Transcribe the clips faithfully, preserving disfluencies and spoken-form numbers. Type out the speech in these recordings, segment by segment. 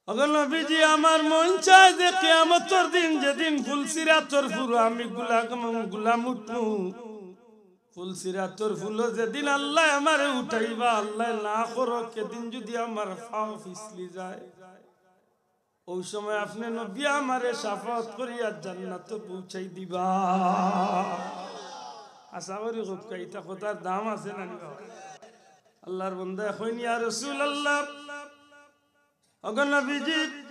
ওগো নবীজি, আমার মন চায় যে কিয়ামতর দিন, যেদিন ফুলসিরাতর ফুলো আমি গুলা-, গুলাম উঠমু, ফুলসিরাতর ফুলো যেদিন আল্লায় আমারে উঠাইবা, আল্লায় না করউক, সেদিন যুদি আমার পাও ফিছলি যায়, অউ সময় আপনে নবী আমারে শাফাআত করিয়া জান্নাতো পৌঁছাই দিবা। আশা করি খুব কাইতা কথার দাম আছে না নি বাবা? আল্লার বন্দায় কইন, ইয়া রাসুলাল্লাহ, ওগো নবীজি,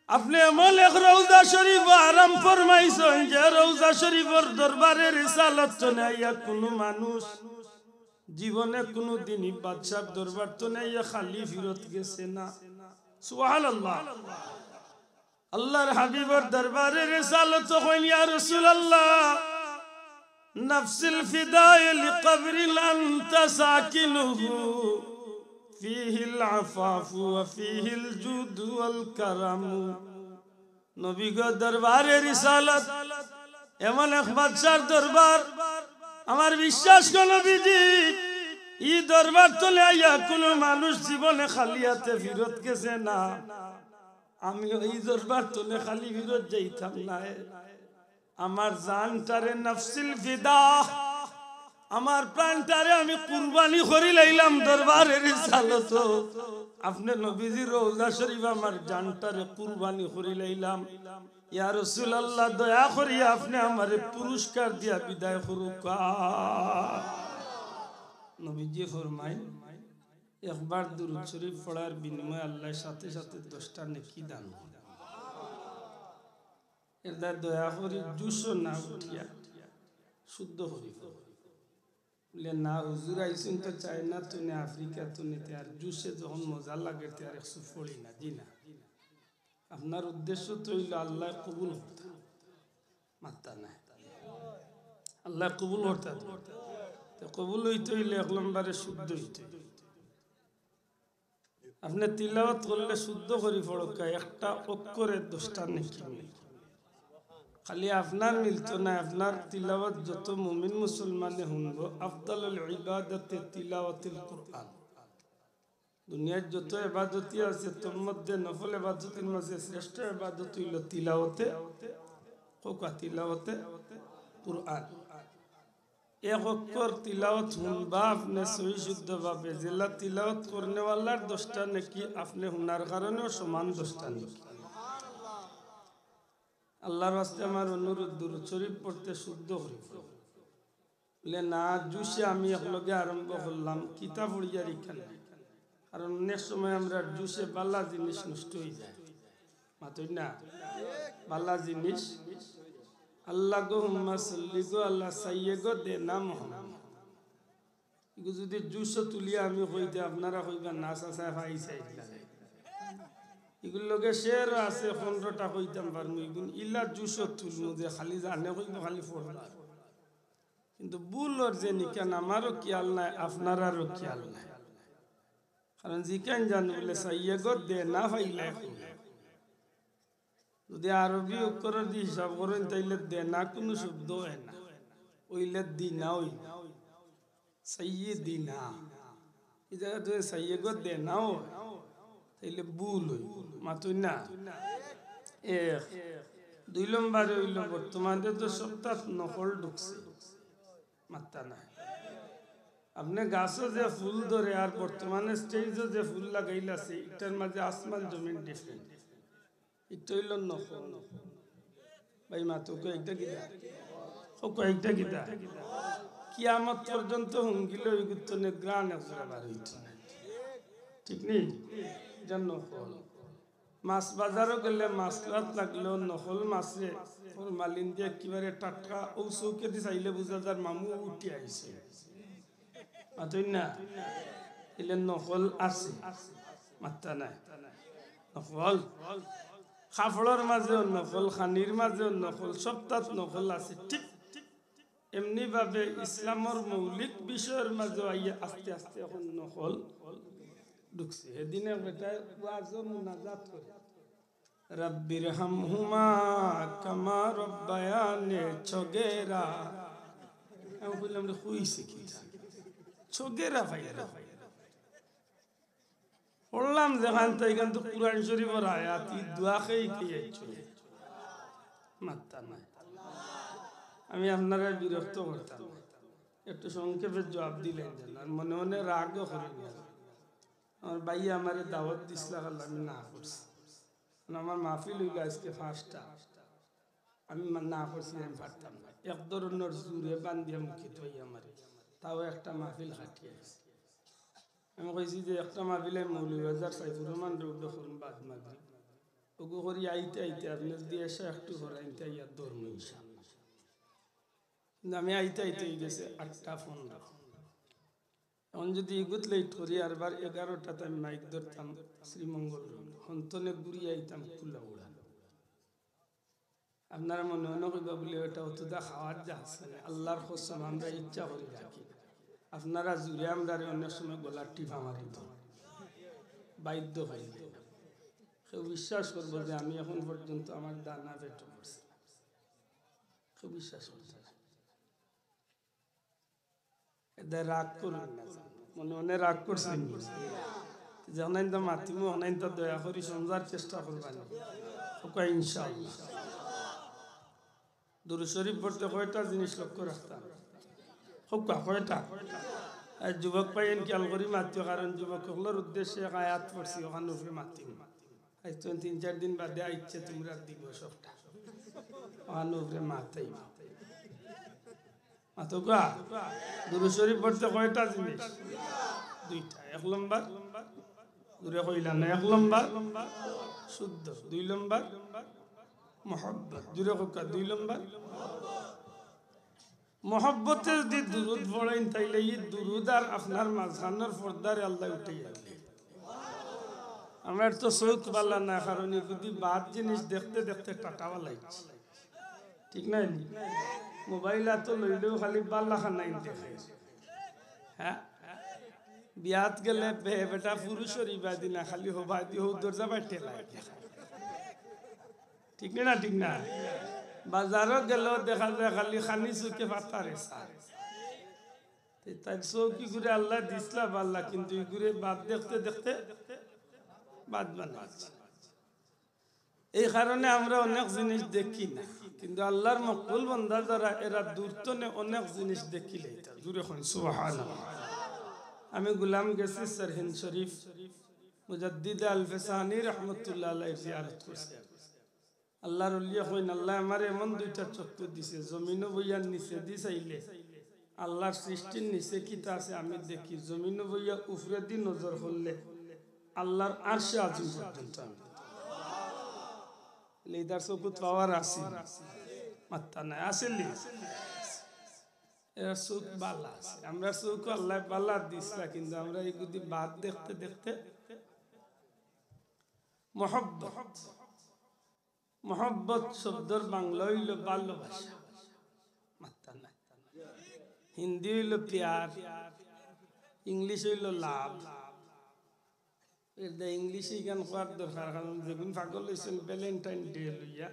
আপনে এমন এক রওজা শরিফো আরাম ফরমাইছইন, যে রওজা শরিফর দরবারে রিসালত তনে আইয়া কুনু মানুষ জীবনে কুনুদিনই বাদশার দরবার তনে আইয়া খালি ফিরত গেছে না। সুবহানাল্লাহ। আল্লার হাবিবর দরবারে রিসালতো কইন, ইয়া রাসুলাল্লাহ, نفسي الفداء لقبر أنت ساكنه فيه العفاف وفيه الجود والكرم। নবী গো, দরবারে রিসালত, এমন এক বাদশার দরবার, আমার বিশ্বাস গো নবীজি, ই দরবার তনে আইয়া কুনু মানুষ জীবনে খালি আতে ফিরত গেছে না। আমি ই দরবার তনে খালি ফিরত যাইতাম নায়। আমার জানটারে, নাফসিল ফিদা, আমার প্রাণটারে আমি কুরবানি করিলাইলাম দরবারে রিসালতো। আপনে নবীজির রওজা শরিফো আমার জানটারে কুরবানি করিলাইলাম। ইয়া রাসুলাল্লাহ, দয়া করিয়া আপনে আমারে পুরস্কার দিয়া বিদায় করউক্কা। নবীজি ফরমাইন, একবার দুরুদ শরিফ পড়ার বিনিময়ে আল্লায় সাথে সাথে দশটা নেকি দান করইন। এরদায় দয়া করি জুশো না উঠিয়া শুদ্ধ করি পড়ো। বুলে, না হুজুর, আইছইন তো চায়না তনে, আফ্রিকা তনে, তে আর জুশে যখন মজা লাগে, তে আর একশো পড়ি না, জি না। আপনার উদ্দেশ্য তো অইলো আল্লায় কবুল করতা, মাত্তা নাই। আল্লায় কবুল করতা তো। তে কবুল অইতে অইলে এক নম্বরে শুদ্ধ অইতে অইবে। আপনে তিলাওয়াত করলে শুদ্ধ করি পড়উক্কা, একটা অক্ষরে দশটা নেকি মিলে। খালি আপনার মিলতো না, আপনার তিলাওয়াত যত মুমিন মুসলমানে হুনবো, আফদালুল ইবাদাতে তিলাওয়াতুল কুরআন। দুনিয়ার যত ইবাদতই আছে, তার মধ্যে নফল ইবাদতর মাঝে শ্রেষ্ঠ ইবাদত অইলো তিলাওয়াতে, কউক্কা তিলাওয়াতে কুরআন। এক অক্ষর তিলাওয়াত হুনবা আপনে সহি শুদ্ধ ভাবে, যেলা তিলাওয়াত করনেওয়ালার দশটা নেকি, আপনে হুনার কারণেও সমান দশটা নেকি। আল্লার ওয়াস্তে আমার অনুরোধ, দুরুদ শরিফ পড়তে শুদ্ধ করি পড়ো। বুলে, না, জুশে আমি একলগে আরম্ভ করলাম, কিতা পড়িয়ার ইখান। কারণ অনেক সময় আমরার জুশে বালা জিনিস নষ্ট অইযায়। মাতইন না? বালা জিনিস। আল্লাহুম্মা সাল্লি গো আল্লাহ, সাইয়ে গো দেনা মোহাম্মদ। ইগু যুদি জুশো তুলিয়া আমি কইতে, আপনারা কইবা, না চাচা, ফাইছ আইলা। ইগুর লগে শেরও আছে, পনরোটা কইতাম পারমু। ইগুন ইলা জুশো তুলমু যে খালি জানে কইবো, খালি পড়বা। কিন্তু ভুলর যে নিকান আমারও খিয়াল নাই, আপনারারও খিয়াল নাই। কারণ যেখান যান বুলে, সাইয়ে গো দেনা ফাইলা এখন। যুদি আরবি অক্ষরদি হিসাব করইন, তাইলে দেনা কুনু শব্দ অয় না, অইলে দিনা অইবো। সাইয়্যিদিনা। ই জাগাত যুদি সাইয়ে গো দেনা অয়, তাইলে ভুল অইবো। মাতইন না? এক। দুই নম্বরে অইলো, বর্তমানে তো সবতাত নকল ঢুকছে। মাত্তা নাই। আপনে গাছো যে ফুল ধরে আর বর্তমানে স্টেজো যে ফুল লাগাইল আছে, ইটার মাঝে আসমান জমিন different। ইটা অইলো নকল। ভাই মাতো, কউক্কা ইটা কিতা? কউক্কা ইটা কিতা? কিয়ামত পর্যন্ত হুঙ্গিলে অইগুর তনে ঘ্রাণ একজরা বার অইতো নায়। ঠিক নি? ইটা নকল। মাছ বাজারো গেলে মাছ লাত লাগলেও নকল মাছে ফরমালিন দিয়া একেবারে টাটকা, অউ চউখেদি চাইলে বুঝা যার মামু উঠি আইছে। মাতইন না? ইলে নকল আছে, মাত্তা নাই। নকল। কাপড়র মাঝেও নকল, খানির মাঝেও নকল, সবতাত নকল আছে। ঠিক এমনি ভাবে ইসলামর মৌলিক বিষয়র মাঝেও আইয়া আস্তে আস্তে এখন নকল ঢুকছে। হেদিন এক বেটায় ওয়াজো মুনাজাত করে, "রাব্বির হামহুমা কামা রব্বায়ানি সগীরা।" আমি কইলাম, "রে, কইছে কিতা? সগীরা পাইলাম।" পড়লাম যেখান তো, এখান তো কোরআন শরীফর আয়াত, ই দোয়া খেয়ে কে আইছো? মাত্তা নাই। আমি আপনারারে বিরক্ত করতাম না। একটু সংক্ষেপে জবাব দিলাইন যেন, আর মনে মনে রাগও করি না। আমার ভাইয়ে আমারে দাওয়াত দিছলা, খালি আমি না করছি। কারণ আমার মাহফিল অইলো আইজকে পাঁচটা, আমি মা-, না করছি, আমি পারতাম না। এক ধরনর জোরে বান্ধিয়া মুখে থুয়াইয়া আমারে, তাও একটা মাহফিল খাটিয়া আইছি। আমি কইছি যে একটা মাহফিল আমি মৌলভীবাজার সাইফুর রহমান রোডো করমু বাদ মাগরিব। ওগু করি আইতে আইতে আপনে যদি এশা একটু করাইন তে আইয়া ধরমু ইনশাআল্লাহ। কিন্তু আমি আইতে আইতে অইগেছে আটটা পনেরো। এখন যদি ইগুত লেট করি, আরবার এগারোটাত আমি মাইক ধরতাম শ্রীমঙ্গল রোড, হন্তনে ঘুরিয়া আইতাম কুলাউড়া। আপনারা মনে মনে কইবা বলে, "ওটা অতটা খাওয়ার যা আছে না।" আল্লাহর কসম, আমরা ইচ্ছা করি রাখি। আপনারা জুড়ে আমরারে অনেক সময় গলার টিপা মারি দেন, বাধ্য হই। কেউ বিশ্বাস করবো যে আমি এখন পর্যন্ত আমার দানা পেটো করছি না। কেউ বিশ্বাস করছে না। এদের রাগ করবেন না, মনে মনে রাগ করছেন। যেখানে তো মাতিমু, ওখানে তো দয়া করি সমঝার চেষ্টা করবেন। ওকে ইনশাআল্লাহ। দুরূদ শরীফ পড়তে কয়টা জিনিস লক্ষ্য রাখতাম? খুব কা-, কয়টা? আর যুবক ভাইয়াইন খেয়াল করি মাতিও, কারণ যুবক সকলের উদ্দেশ্যে এক আয়াত পড়ছি, ওখান উপরে মাতিমু। আইজ তো তিন চার দিন বাদে আইছে, তোমরা দিব সবটা। ওখান উপরে মাতাইবা। মাতউক্কা, দুরূদ শরীফ পড়তে কয়টা জিনিস? দুইটা। এক নম্বর, জুরে কইলা না, এক নম্বর শুদ্ধ, দুই নম্বর মহব্বত। জুরে কউক্কা, দুই নম্বর মহব্বতে যদি দুরূদ পড়ইন, তাইলে ই দুরূদ আর আপনার মাঝখানোর পর্দারে আল্লায় উঠাইয়া দিলে। আমরার তো চউখ বালা না, কারণ ইগুদি বাদ জিনিস দেখতে দেখতে টাটা বালাইছি। ঠিক না নি? মোবাইল আতো লইলেও খালি বালা খানাইন দেখে। হ্যাঁ? বিয়াত গেলে বে-, বেটা পুরুষর ইবাদি না, খালি হবাদি হউ দরজা বাই ঠেলায়। ঠিক না, ঠিক না? বাজারো গেলেও দেখা যায় খালি খানি চউখে পাতারে চায়। তে তাইর চউখ ইগুরে আল্লায় দিছলা বালা, কিন্তু ইগুরে বাদ দেখতে দেখতে বাদ বানাইছে। এই কারণে আমরা অনেক জিনিস দেখি না, কিন্তু আল্লাহর মকবুল বান্দা যারা, এরা দূর তনে অনেক জিনিস দেখিলাইতা। জুরে কইন সুবহানাল্লাহ। আমি গুলাম গেছি সরহিন্দ শরীফ, মুজাদ্দিদে আলফে সানি রহমতুল্লাহ আলাইহির জিয়ারত করছি। আল্লাহর ওলিয়ে কইন, "আল্লায় আমারে এমন দুইটা চক্ষু দিছে, জমিনো বইয়া নিচেদি চাইলে আল্লাহর সৃষ্টির নিচে কিতা আছে আমি দেখি, জমিনো বইয়া উপরেদি নজর করলে আল্লাহর আরশে আজিম পর্যন্ত আমি দেখি।" ইতার চকুত পাওয়ার আছে? মাত্তা নাই, আছে নি? এরা চউখ বালা আছে, আমরা চউখ আল্লায় বালা দিছলা, কিন্তু আমরা ইগুদি বাদ দেখতে দেখতে মহব্বত। মহব্বত শব্দর বাংলা অইলো ভালোবাসা। মাত্তা নাই। হিন্দি অইলো পিয়ার, ইংলিশ অইলো লাভ। এর দে ইংলিশে ইখান কওয়ার দরকার, কারণ যেগুন পাগল অইছইন ভ্যালেন্টাইন ডে লইয়া,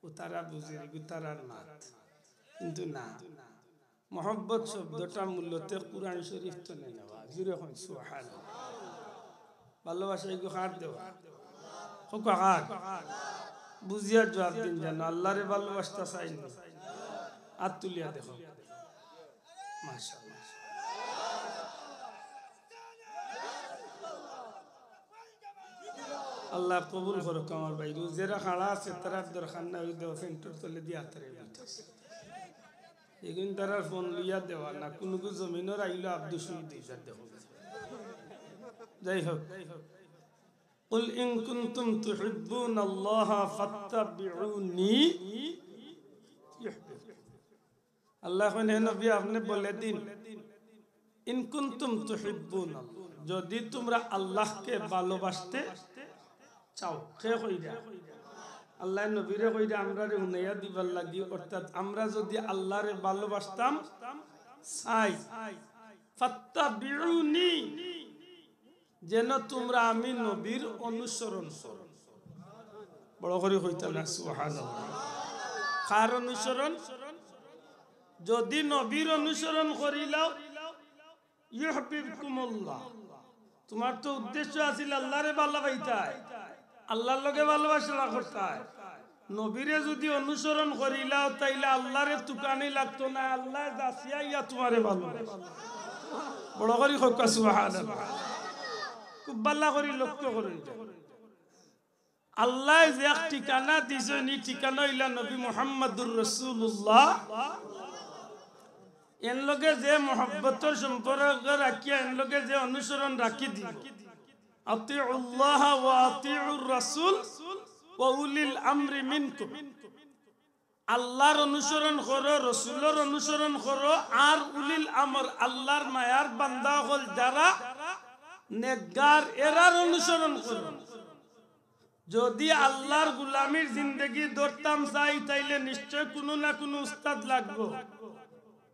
ও তারা বুঝে, এগু তারার মাত। কিন্তু না, মহব্বত শব্দটা মূলত কোরআন শরীফ তনে নেওয়া। জুরে কইন সুবহানাল্লাহ। ভালোবাসা ইগু কার দেওয়া? কউক্কা কার? বুঝিয়া জুয়াব দিন যেন, আল্লারে ভালোবাসতা চাইন নি? আত তুলিয়া দেখো। মাশাআল্লাহ। আল্লায় কবুল করউক আমার ভাই। রুজেরা খাড়া আছে, তারার দরকার নাই, ওই দেও ফেন্টুর তলে দিয়া তারে বইতাছে। এগুন তারার ফোন লইয়া দেওয়া না, কুনুগু জমিনর আইলো আব্দুস শহীদ অইযার দেখো। যাই হোক, "কুল ইন কুনতুম তুহিব্বুনাল্লাহা ফাত্তাবিউনি ইউহবিবকুম।" আল্লায় কইন, "হে নবী, আপনে বলে দিন, ইন কুনতুম তুহিব্বুনাল্লাহ, যদি তুমরা আল্লাহকে ভালোবাসতে চাও।" কে কইরা? আল্লায় নবীরে কইরা আমরারে হুনাইয়া দিবার লাগি, অর্থাৎ আমরা যদি আল্লাহরে ভালোবাসতাম চাই, ফাত্তাবিউনি, যেন তুমরা আমি নবীর অনুসরণ করো। বড় করি কইতা না, সুবহানাল্লাহ। কার অনুসরণ? যদি নবীর অনুসরণ করিলাও, ইউহবিবকুমুল্লাহ, তুমার তো উদ্দেশ্য আছিল আল্লারে ভালা পাইতায়, আল্লার লগে ভালোবাসা করতায়। নবীরে যুদি অনুসরণ করিলাও, তাইলে আল্লারে তুকানি লাগতো না, আল্লায় যাচিয়া ইয়া তুমারে ভালোবাসে। বড় করি কউক্কা সুবহানাল্লাহ। খুব ভালা করি লক্ষ্য করইন। আল্লায় যে এক ঠিকানা দিছইন, ই ঠিকানা অইলা নবী মুহাম্মাদুর রাসূলুল্লাহ। এন লগে যে মহব্বতর সম্পর্ক রাখিয়া, এন লগে যে অনুসরণ রাখি দিবো, আতিউল্লাহ ওয়া আতিউর রাসূল ওয়া উলিল আমরি মিনকুম। আল্লার অনুসরণ করো, রসুলর অনুসরণ করো, আর উলিল আমর, আল্লার মায়ার বান্দা অকল যারা নেককার, এরার অনুসরণ করো। যুদি আল্লার গুলামির জিন্দেগি ধরতাম চাই, তাইলে নিশ্চয় কুনু না কুনু উস্তাদ লাগবো।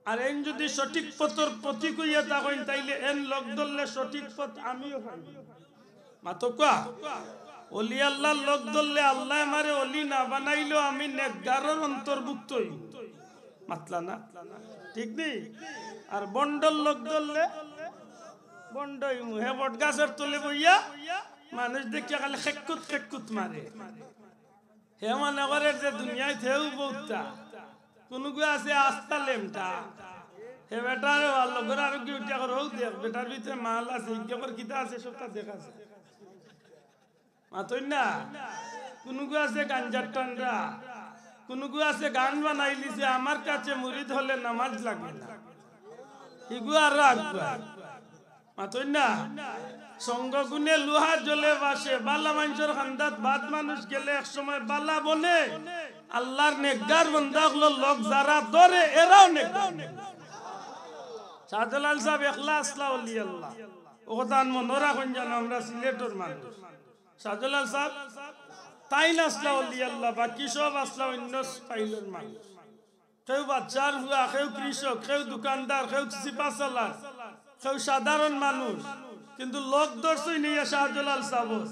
আর এন যুদি সঠিক পথর পথিক অইয়া থাকইন, তাইলে এন লগ ধরলে সঠিক পথ আমিও পাইমু। মাতউক্কা। অলি আল্লার লগ ধরলে আল্লায় আমারে অলি না বানাইলেও আমি নেককারর অন্তর্ভুক্ত অইমু। মাতলা না? ঠিক নি? আর ভন্ডর লগ ধরলে ভন্ড অইমু। হে বটগাছর তলে বইয়া মানুষ দেখিয়া খালি খেক্কুত খেক্কুত মারে। হে মনে করের যে দুনিয়াত হেউ বউত্তা। কুনুগু আছে আস্তা লেমটা। হে বেটারে, অউ লগর আরোগি উঠিয়া কর, অউ দেখ, বেটার ভিতরে মাল আছে, ইগু কর কিতা আছে, সবটা দেখা যায়। মাতইন না? কুনুগু আছে গাঞ্জার টান্ডা, কুনুগু আছে গান বানাইলিছে, "আমার কাছে মুরিদ হলে নামাজ লাগে না।" ইগু আরো আগুয়া। মাতইন না? সঙ্গ গুণে লুহা জ্বলে বাসে, ভালা মানষর কান্দাত বাদ মানুষ গেলে এক সময় ভালা বনে। আল্লার নেককার বান্দা অকলর লগ যারা ধরে, এরাও নেককার। শাহজালাল সাব একলা আছলা অলি আল্লাহ। অউ কথাখান মনো রাখইন যেন, আমরা সিলেটর মানুষ। শাহজালাল সাব তাইন আছলা অলি আল্লাহ, বাকি সব আছলা অইন্য স্টাইলর মানুষ। কেউ বাদশার পুয়া, কেউ কৃষক, কেউ দোকানদার, কেউ সিপাসালার, কেউ সাধারণ মানুষ। কিন্তু লগ ধরছইন ইয়া শাহজালাল সাব।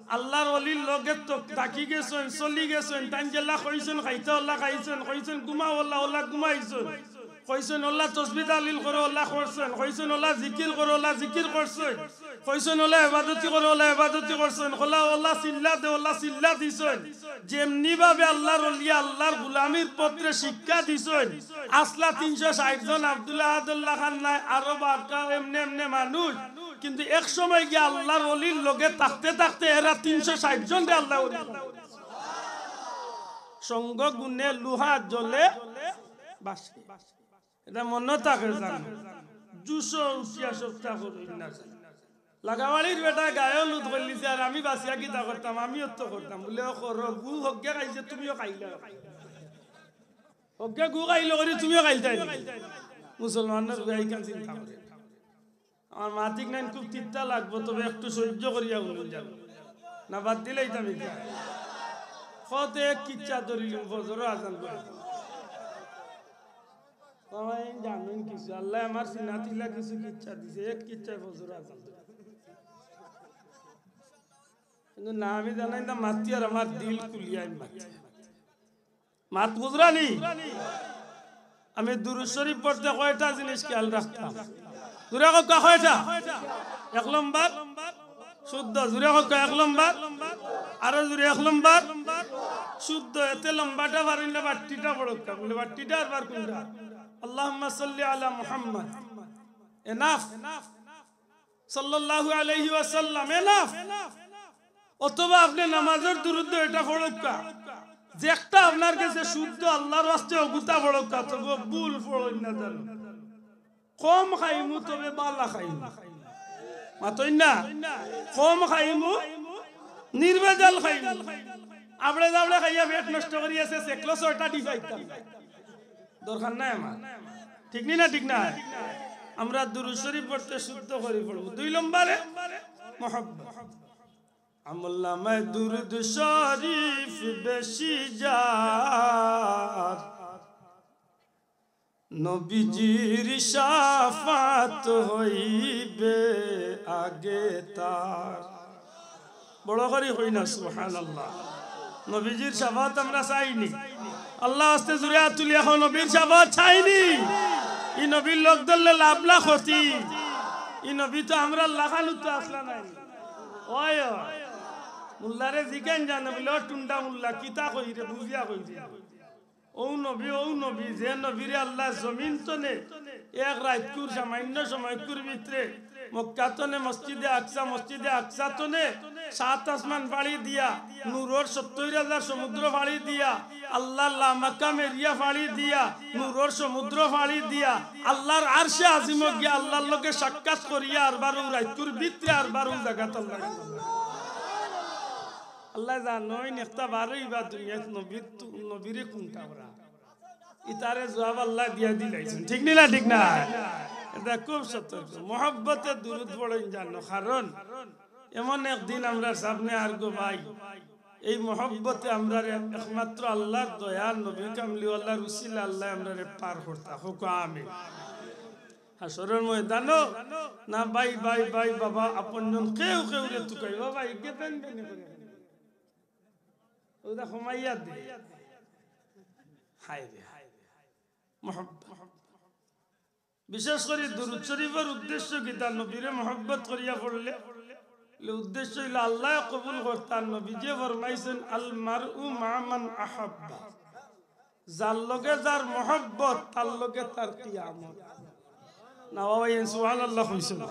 আল্লার অলির লগে তো থাকি গেছইন, চলি গেছইন, তাইন যেলা কইছইন খাইতা অলা খাইছইন, কইছইন ঘুমাও অলা, অলা ঘুমাইছইন। কইছইন, "অলা তসবি তাহলিল করো", অলা করছইন। কইছইন, "অলা জিকির করো", অলা জিকির করছইন। কইছইন, "অলা ইবাদতি করো", অলা ইবাদতি করছইন। কইলা, "অলা চিল্লা দে", অলা চিল্লা দিছইন। যেমনি ভাবে আল্লার অলিয়ে আল্লার গুলামির পথরে শিক্ষা দিছইন, আছলা তিনশো ষাইট জন আব্দুল আহাদর লাখান নায়, আরো বাক্কা এমনে এমনে মানুষ। কিন্তু এক সময় গিয়া আল্লার অলির লগে থাকতে থাকতে এরা তিনশো ষাইট জনরে আল্লায় অলি বানাইছে। সঙ্গ গুণে লুহা জ্বলে বাসে। ইটা মনো থাকে জানো? জুশো উঠিয়া সবটা করইন না। লাগাবাড়ির বেটায় গায়ে হলুদ করিলিছে, আর আমি বাচিয়া কিতা করতাম? আমিও তো করতাম। বুলে, "ও করো, গু হগ্গে খাইছে, তুমিও খাইলায়। হগ্গে গু খাইলো করি তুমিও খাইতায় নি?" মুসলমানর পুয়ায় ইখান চিন্তা করে। আমার মাতিক নাইন খুব তিতা লাগবো, তবে একটু সহ্য করিয়া হুনইন যান। না বাদ দিলাইতাম ইটা। কত এক কিচ্ছা ধরিলিমু, ফজরর আজান করে। সবাই জানইন কিছু, আল্লায় আমার সিনাত ইলা কিছু কিচ্ছা দিছে, এক কিচ্ছায় ফজরর আজান ধরে। কিন্তু না, আমি জানাই না মাতি, আর আমার দিল খুলিয়া আমি মাতি। মাত বুঝরা নি? আমি দুরূদ শরীফ পড়তে কয়টা জিনিস খেয়াল রাখতাম? জুরে কউক্কা কয়টা? এক নম্বর, শুদ্ধ। জুরে কউক্কা এক নম্বর, আরো জুরে এক নম্বর, শুদ্ধ। এতে লম্বাটা পারইন না, বাট্টিটা পড়উক্কা। বুলে, "বাট্টিটা আর বার কুনটা?" আল্লাহুম্মা সাল্লি আলা মুহাম্মদ। Enough। সাল্লাল্লাহু আলাইহি ওয়াসাল্লাম, enough। অথবা আপনে নামাজর দুরূদ ইটা পড়উক্কা, যে একটা আপনার গেছে শুদ্ধ, আল্লার ওয়াস্তে অগুতা পড়উক্কা, তবু ভুল পড়ইন না জানো। কম খাইমু, তবে বালা খাইমু। মাতইন না? কম খাইমু, নির্ভেজাল খাইমু। আবড়ে দাবড়ে খাইয়া পেট নষ্ট করি আছে, সেকলো ছয়টা ডিফাইতাম। দরকার নাই আমার। ঠিক নি না? ঠিক না? আমরা দুরূদ শরীফ পড়তে শুদ্ধ করি পড়বো। দুই নম্বরে মহব্বত। আমলনামায় দুরূদ শরীফ বেশি যার, নবীজির শাফাত হইবে আগে তার। বড় করি কই না, সুবহানাল্লাহ। নবীজির শাফাত আমরা চাইনি। আল্লার ওয়াস্তে জুরে আত তুলি কও, নবীর শাফাত চাইনি। ই নবীর লগ ধরলে লাভ না ক্ষতি? ই নবী তো আমরার লাখান তো আছলা নায় নি। অয়, অয়। মোল্লারে জিকাইন জানো বুলে, "ও টুন্ডা মোল্লা, কিতা কইরে, বুঝিয়া কইরে।" অউ নবী, অউ নবী, যে নবীরে আল্লায় জমিন তনে এক রাইতকুর সামান্য সময়কুর ভিতরে মক্কা তনে মসজিদে আকসা, মসজিদে আকসা তনে সাত আসমান ফাড়ি দিয়া, নূরর সত্তইর হাজার সমুদ্র ফাড়ি দিয়া, আল্লার লামাকাম এরিয়া ফাড়ি দিয়া, নূরর সমুদ্র ফাড়ি দিয়া, আল্লার আরশে আজিমো গিয়া আল্লার লগে সাক্ষাৎ করিয়া আরবার অউ রাইতকুর ভিতরে আরবার অউ জাগাত আল্লায়। আল্লায় জানইন একটা বারো ইবা দুনিয়াত নবীর তু-, নবীরে কুনটা করা। ইতারে জুয়াব আল্লায় দিয়া দিলাইছইন। ঠিক নি না? ঠিক না? ইটা খুব সতর্ক। মহব্বতে দুরুদ পড়ইন জানো, কারণ এমন একদিন আমরার সামনে আরগো ভাই, এই মহব্বতে আমরারে একমাত্র আল্লার দয়া, নবী কামলিওয়ালার উসিলা আল্লায় আমরারে পার করতা। কউক্কা আমিন। হাশরর ময়দানো না ভাই, ভাই, ভাই, বাবা, আপনজন কেউ কেউরে তুকাইবা, ভাই, ইগে বেন বেন করে। অউটা কমাইয়া দে। হায় রে, হায় রে, হায় রে। মহব্বত। বিশেষ করি দুরুদ শরিফর উদ্দেশ্য কিতা? নবীরে মহব্বত করিয়া পড়লে, লে উদ্দেশ্য অইলো আল্লায় কবুল করতা। নবীজিয়ে ফরমাইছইন, "আল মারউ মাআ মান আহাব্বা।" যার লগে যার মহব্বত, তার লগে তার কিয়ামত। না বাবা, ইন সুবহানাল্লাহ কইছইন না।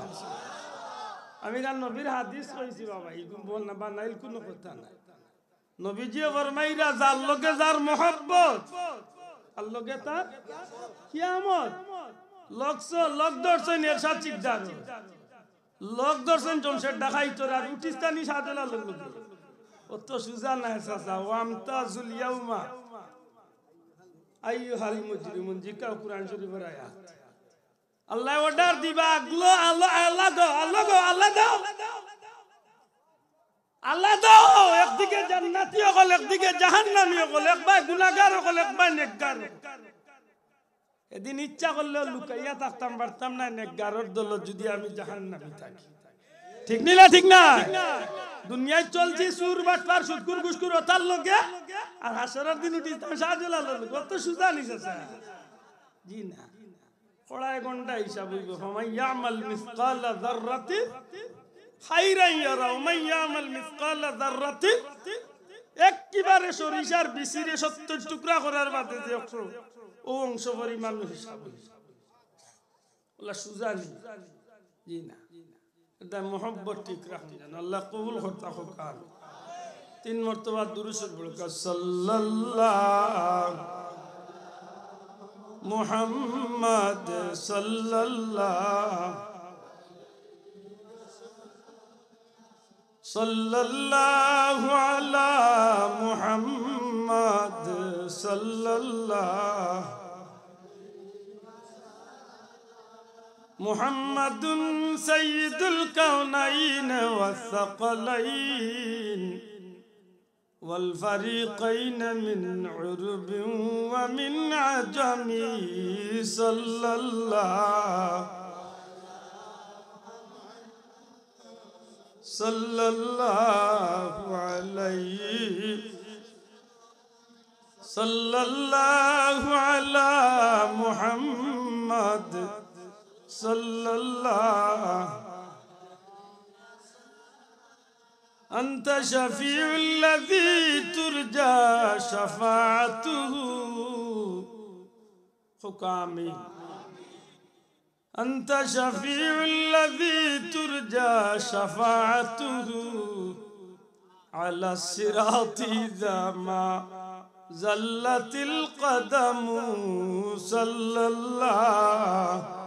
আমি তার নবীর হাদিস কইছি বাবা, ইগু বল না, বানাইল কুনু কথা নাই। নবীজিয়ে ফরমাইরা, যার লগে যার মহব্বত, তার লগে তার কিয়ামত। লগ ছ-, লগ ধরছইন এরশাদ শিকদার, লগ ধরছইন জমশেদ ডাকাইতর, আর উঠিস্তানি শাহজালালর লগে। অত সুজা নায় চাচা, ওয়ামতাজুল ইয়াউমা আইয়ুহাল মুজরিমুন, জিকাও কুরআন শরিফর আয়াত। আল্লায় অর্ডার দিবা, আগলো আলো, আলাদা, আলাদা, আলাদা। আলাদা, একদিকে জান্নাতি অকল, একদিকে জাহান্নামী অকল, একবায় গুনাগার অকল, একবায় নেককার। এদিন ইচ্ছা করলেও লুকাইয়া থাকতাম পারতাম না, নেককারর দলো যুদি আমি জাহান্নামী থাকি। ঠিক নি না? ঠিক না? দুনিয়াত চলছি চুর, বাটপার, সুদখুর, ঘুষখুর অতার লগে, আর হাশরর দিন উঠিস্তাম শাহজালালর লগে। অত সুজা নি চাচা? জি না। কড়ায় গন্ডা হিসাব অইবো। ফামান ইয়ামাল মিসকালা যাররাতিন খাইরান ইয়ারা, ওয়া মান ইয়ামাল মিসকালা যাররাতিন, একেবারে সরিষার বিচিরে সত্তইর টুকরা করার বাদে যে অংশ, অউ অংশ পরিমাণ হিসাব অইবো। অলা সুজা নি? জি না। ইটা মহব্বত ঠিক রাখইন যেন। আল্লায় কবুল করতা কউক্কা আমিন। তিন মর্তবা দুরুদ শরিফ পড়উক্কা। সাল্লাল্লাহু মুহাম্মদ সাল্লাল্লাহু, সাল্লাল্লাহু আলা মুহাম্মদ সাল্লাল্লাহু محمد سيد الكونين والثقلين والفريقين من عرب ومن عجم، صلى الله، صلى الله عليه، صلى الله على محمد، صلى الله. أنت شفيع الذي ترجى شفاعته. কউক্কা আমিন। أنت شفيع الذي ترجى شفاعته على الصراط إذا ما زلت القدم، صلى الله،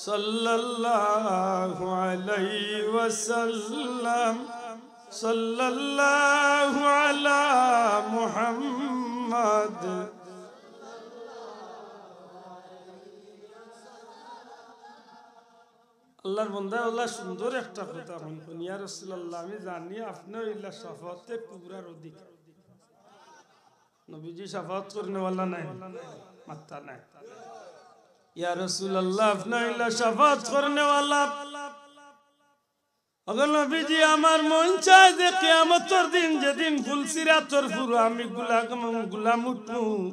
صلى الله عليه وسلم، صلى الله على محمد. আল্লার বন্দায় অলা সুন্দর একটা কথা কইন, কইন, "ইয়া রাসুলাল্লাহ, আমি জানি আপনে অইলা শাফাআতে কুবরার অধিকারী।" নবীজি শাফাআত করনেওয়ালা নায়, মাত্তা নায়। "ইয়া রাসুলাল্লাহ, আপনে অইলা শাফাআত করনেওয়ালা।" ওগো নবীজি, আমার মন চায় যে কিয়ামতর দিন, যেদিন পুলসিরাতর ফুরো আমি গুলা-, গুলাম উঠমু,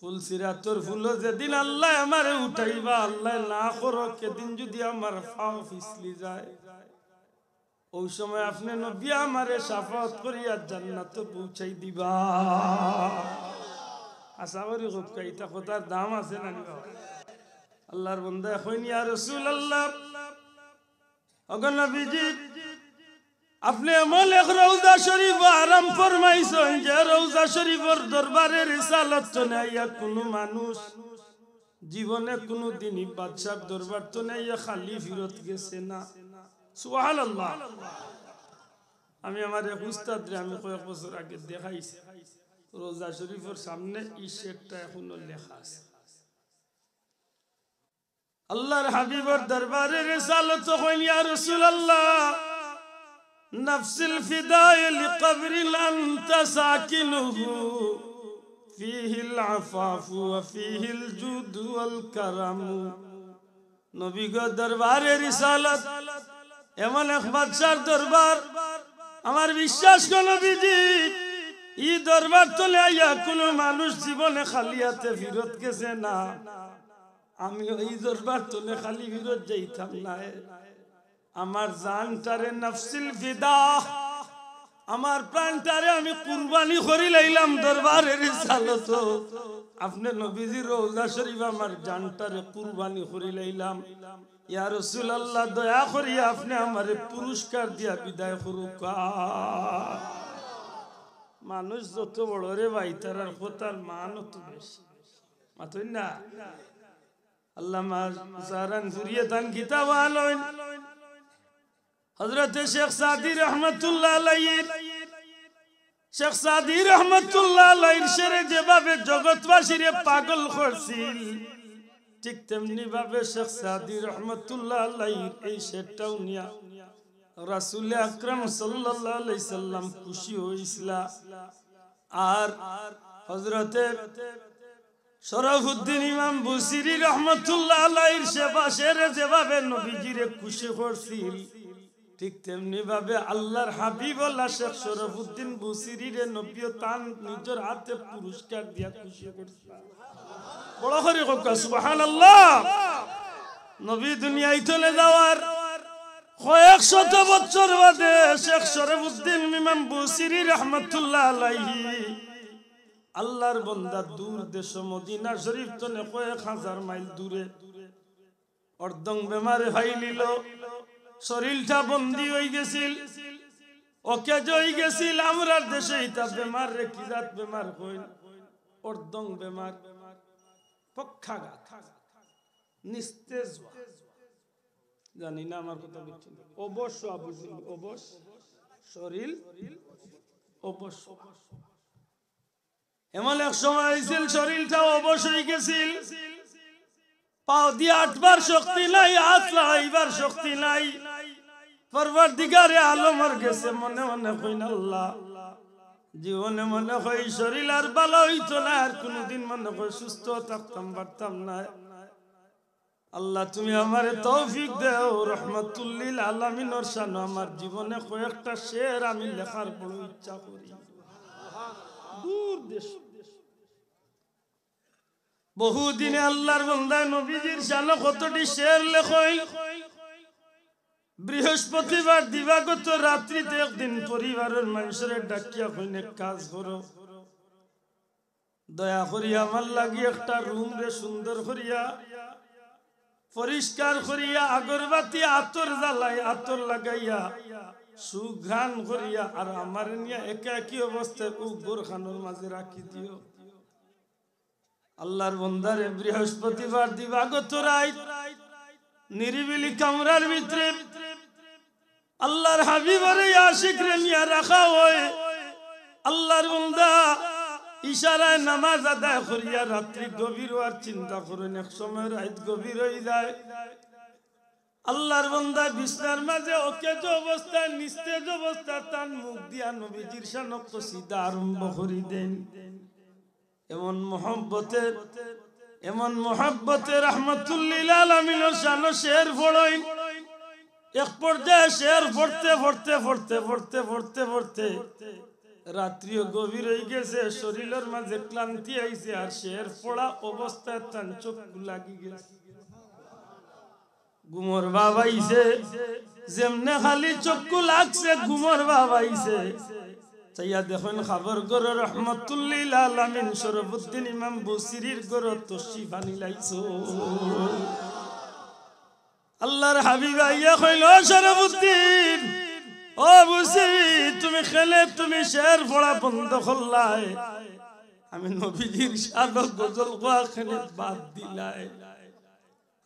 পুল সিরাতর পুলো যেদিন আল্লায় আমারে উঠাইবা, আল্লায় না করউক, এদিন যুদি আমার পাও পিছলি যায়, অউ সময় আপনে নবী আমারে শাফাআত করিয়া জান্নাতো পৌঁছাই দিবা। আশা করি খুব কইতা কথার দাম আছে না নি বাবা? আল্লার বন্দায় কইন, ইয়া রাসুলাল্লাহ, ওগো নবীজি, আপনে এমন এক রওজা শরিফো আরাম ফরমাইছইন যে রওজা শরিফর দরবারে রিসালত তনে আইয়া কুনু মানুষ জীবনে কুনুদিনই বাদশার দরবার তনে আইয়া খালি ফিরত গেছে না। সুবহানাল্লাহ। আমি আমার এক উস্তাদরে আমি কয়েক বছর আগে দেখাইছি, রওজা শরিফর সামনে ই শেরটা এখনো লেখা আছে। আল্লার হাবিবর দরবারে রিসালতো কইন, ইয়া রাসুলাল্লাহ, নাফসিল ফিদায়ে লিকবরিন আনতা সাকিনুহু, ফিহিল আফাফু ওয়া ফিহিল জুদু ওয়াল কারামু। নবী গো, দরবারে রিসালত এমন এক বাদশার দরবার, আমার বিশ্বাস গো নবীজি, ই দরবার তনে আইয়া কুনু মানুষ জীবনে খালি আতে ফিরত গেছে না। আমি অউ দরবার তনে খালি ফিরত যাইতাম নায়। আমার জানটারে নাফসিল ফিদা, আমার প্রাণটারে আমি কুরবানি করিলাইলাম দরবারে রিসালতো। আপনে নবীজির রওজা শরিফো আমার জানটারে কুরবানি করিলাইলাম। ইয়া রাসুলাল্লাহ, দয়া করিয়া আপনে আমারে পুরস্কার দিয়া বিদায় করউক্কা। মানুষ যত বড় রে ভাই, তারার কথার মান অত বেশি। মাতইন না? আল্লামা সাহারানপুরিয়ে তান কিতাবো আনইন, হযরতে শেখ সাদী রহমতুল্লাহ আলাইহির, শেখ সাদী রহমতুল্লাহ আলাইহির শেরে যেভাবে জগতবাসীরে পাগল করছিল, ঠিক তেমনি ভাবে শেখ সাদী রহমতুল্লাহ আলাইহির এই শেরটাও নিয়া রাসুলে আকরাম সাল্লাল্লাহু আলাইহি সাল্লাম খুশি অইছিলা। আর হযরতে শরফুদ্দিন ইমাম বুসিরি রহমতুল্লাহ আলাইহির শেবা-, শেরে যেভাবে নবীজিরে খুশি করছিল, ঠিক তেমনি ভাবে আল্লার হাবিব আল্লাহ শেখ শরফুদ্দিন বুসিরিরে নবীও তান নিজর আতে পুরস্কার দিয়া খুশি করছিল। বড় করি কউক্কা সুবহানাল্লাহ। নবী দুনিয়াত তনে যাওয়ার কয়েক শত বছর বাদে শেখ শরফুদ্দিন ইমাম বুসিরি রহমতুল্লাহ আলাইহি, আল্লার বন্দা, দূর দেশ মদিনা শরিফ তনে কয়েক হাজার মাইল দূরে, অর্ধং বেমারে ফাইলিলো, শরিলটা বন্দি অইগেছিল, অকেজ অইগেছিল। আমরার দেশে ইতা বেমাররে কি জাত বেমার কইন? অর্ধং বেমার, পক্ষাঘাত, নিস্তেজ অওয়া। জানি না আমার কথা বুঝছইন নি? অবশ অওয়া বুঝছইন নি? অবশ, শরিল অবশ। এমন এক সময় অইছিল, শরিলটা অবশ অইগেছিল, পাও দি আটবার শক্তি নাই, আত লাগাইবার শক্তি নাই। পরওয়ারদিগারে আলমর গেছে মনে মনে কইন, আল্লাহ, জীবনে মনে কয় শরিল আর ভালা অইতো নায়, আর কুনুদিন মনে কয় সুস্থ থাকতাম পারতাম নায়। আল্লাহ, তুমি আমারে তৌফিক দেও, রহমাতুল্লিল আলামিনর শানো আমার জীবনে কয়েকটা শের আমি লেখার বড় ইচ্ছা করি। দূর দেশ। বহুদিনে আল্লার বন্দায় নবীজির শানো কতটি শের লেখইন। বৃহস্পতিবার দিবাগত রাত্রিতে একদিন পরিবারর মানষরে ডাকিয়া কইন, এক কাজ করো, দয়া করিয়া আমার লাগি একটা রুমরে সুন্দর করিয়া পরিষ্কার করিয়া, আগরবাতি আতর জ্বালাই, আতর লাগাইয়া, সুঘ্রাণ করিয়া, আর আমারে নিয়া একাকী অবস্থায় অউ ঘরখানর মাঝে রাখি দিও। আল্লার বন্দারে বৃহস্পতিবার দিবাগত রাইত নিরিবিলি কামরার ভিতরে আল্লার হাবিবরে, আশিকরে নিয়া রাখা অয়। আল্লার বন্দা ইশারায় নামাজ আদায় করিয়া রাত্রি গভীর অওয়ার চিন্তা করইন। এক সময় রাইত গভীর অইযায়। আল্লার বন্দা বিছনার মাঝে অকেজ অবস্থায়, নিস্তেজ অবস্থায় তান মুখ দিয়া নবীজির শানো কসিদা আরম্ভ করি দেইন। এমন মহব্বতে, এমন মহব্বতে রহমাতুল্লিল আলামিনর শানো শের পড়ইন। এক পর্যায়ে শের পড়তে, পড়তে, পড়তে, পড়তে, পড়তে, পড়তে রাত্রিও গভীর অইগেছে, শরীলর মাঝে ক্লান্তি আইছে, আর শের পড়া অবস্থায় তান চক্ষু লাগি গেছে। ঘুমর ভাব আইছে, যেমনে খালি চক্ষু লাগছে, ঘুমর ভাব আইছে। চাইয়া দেখইন, খাবর ঘরো রহমতুল্লিল আলামিন শরফুদ্দিন ইমাম বুসিরির ঘরো তশরিফ আনিলাইছইন। আল্লার হাবিব আইয়া কইল, "ও শরফুদ্দিন, ও বুসিরি, তুমি কেনে তুমি শের পড়া বন্ধ করলায়? আমি নবীজির শানো গজল গাওয়া কেনে বাদ দিলায়?"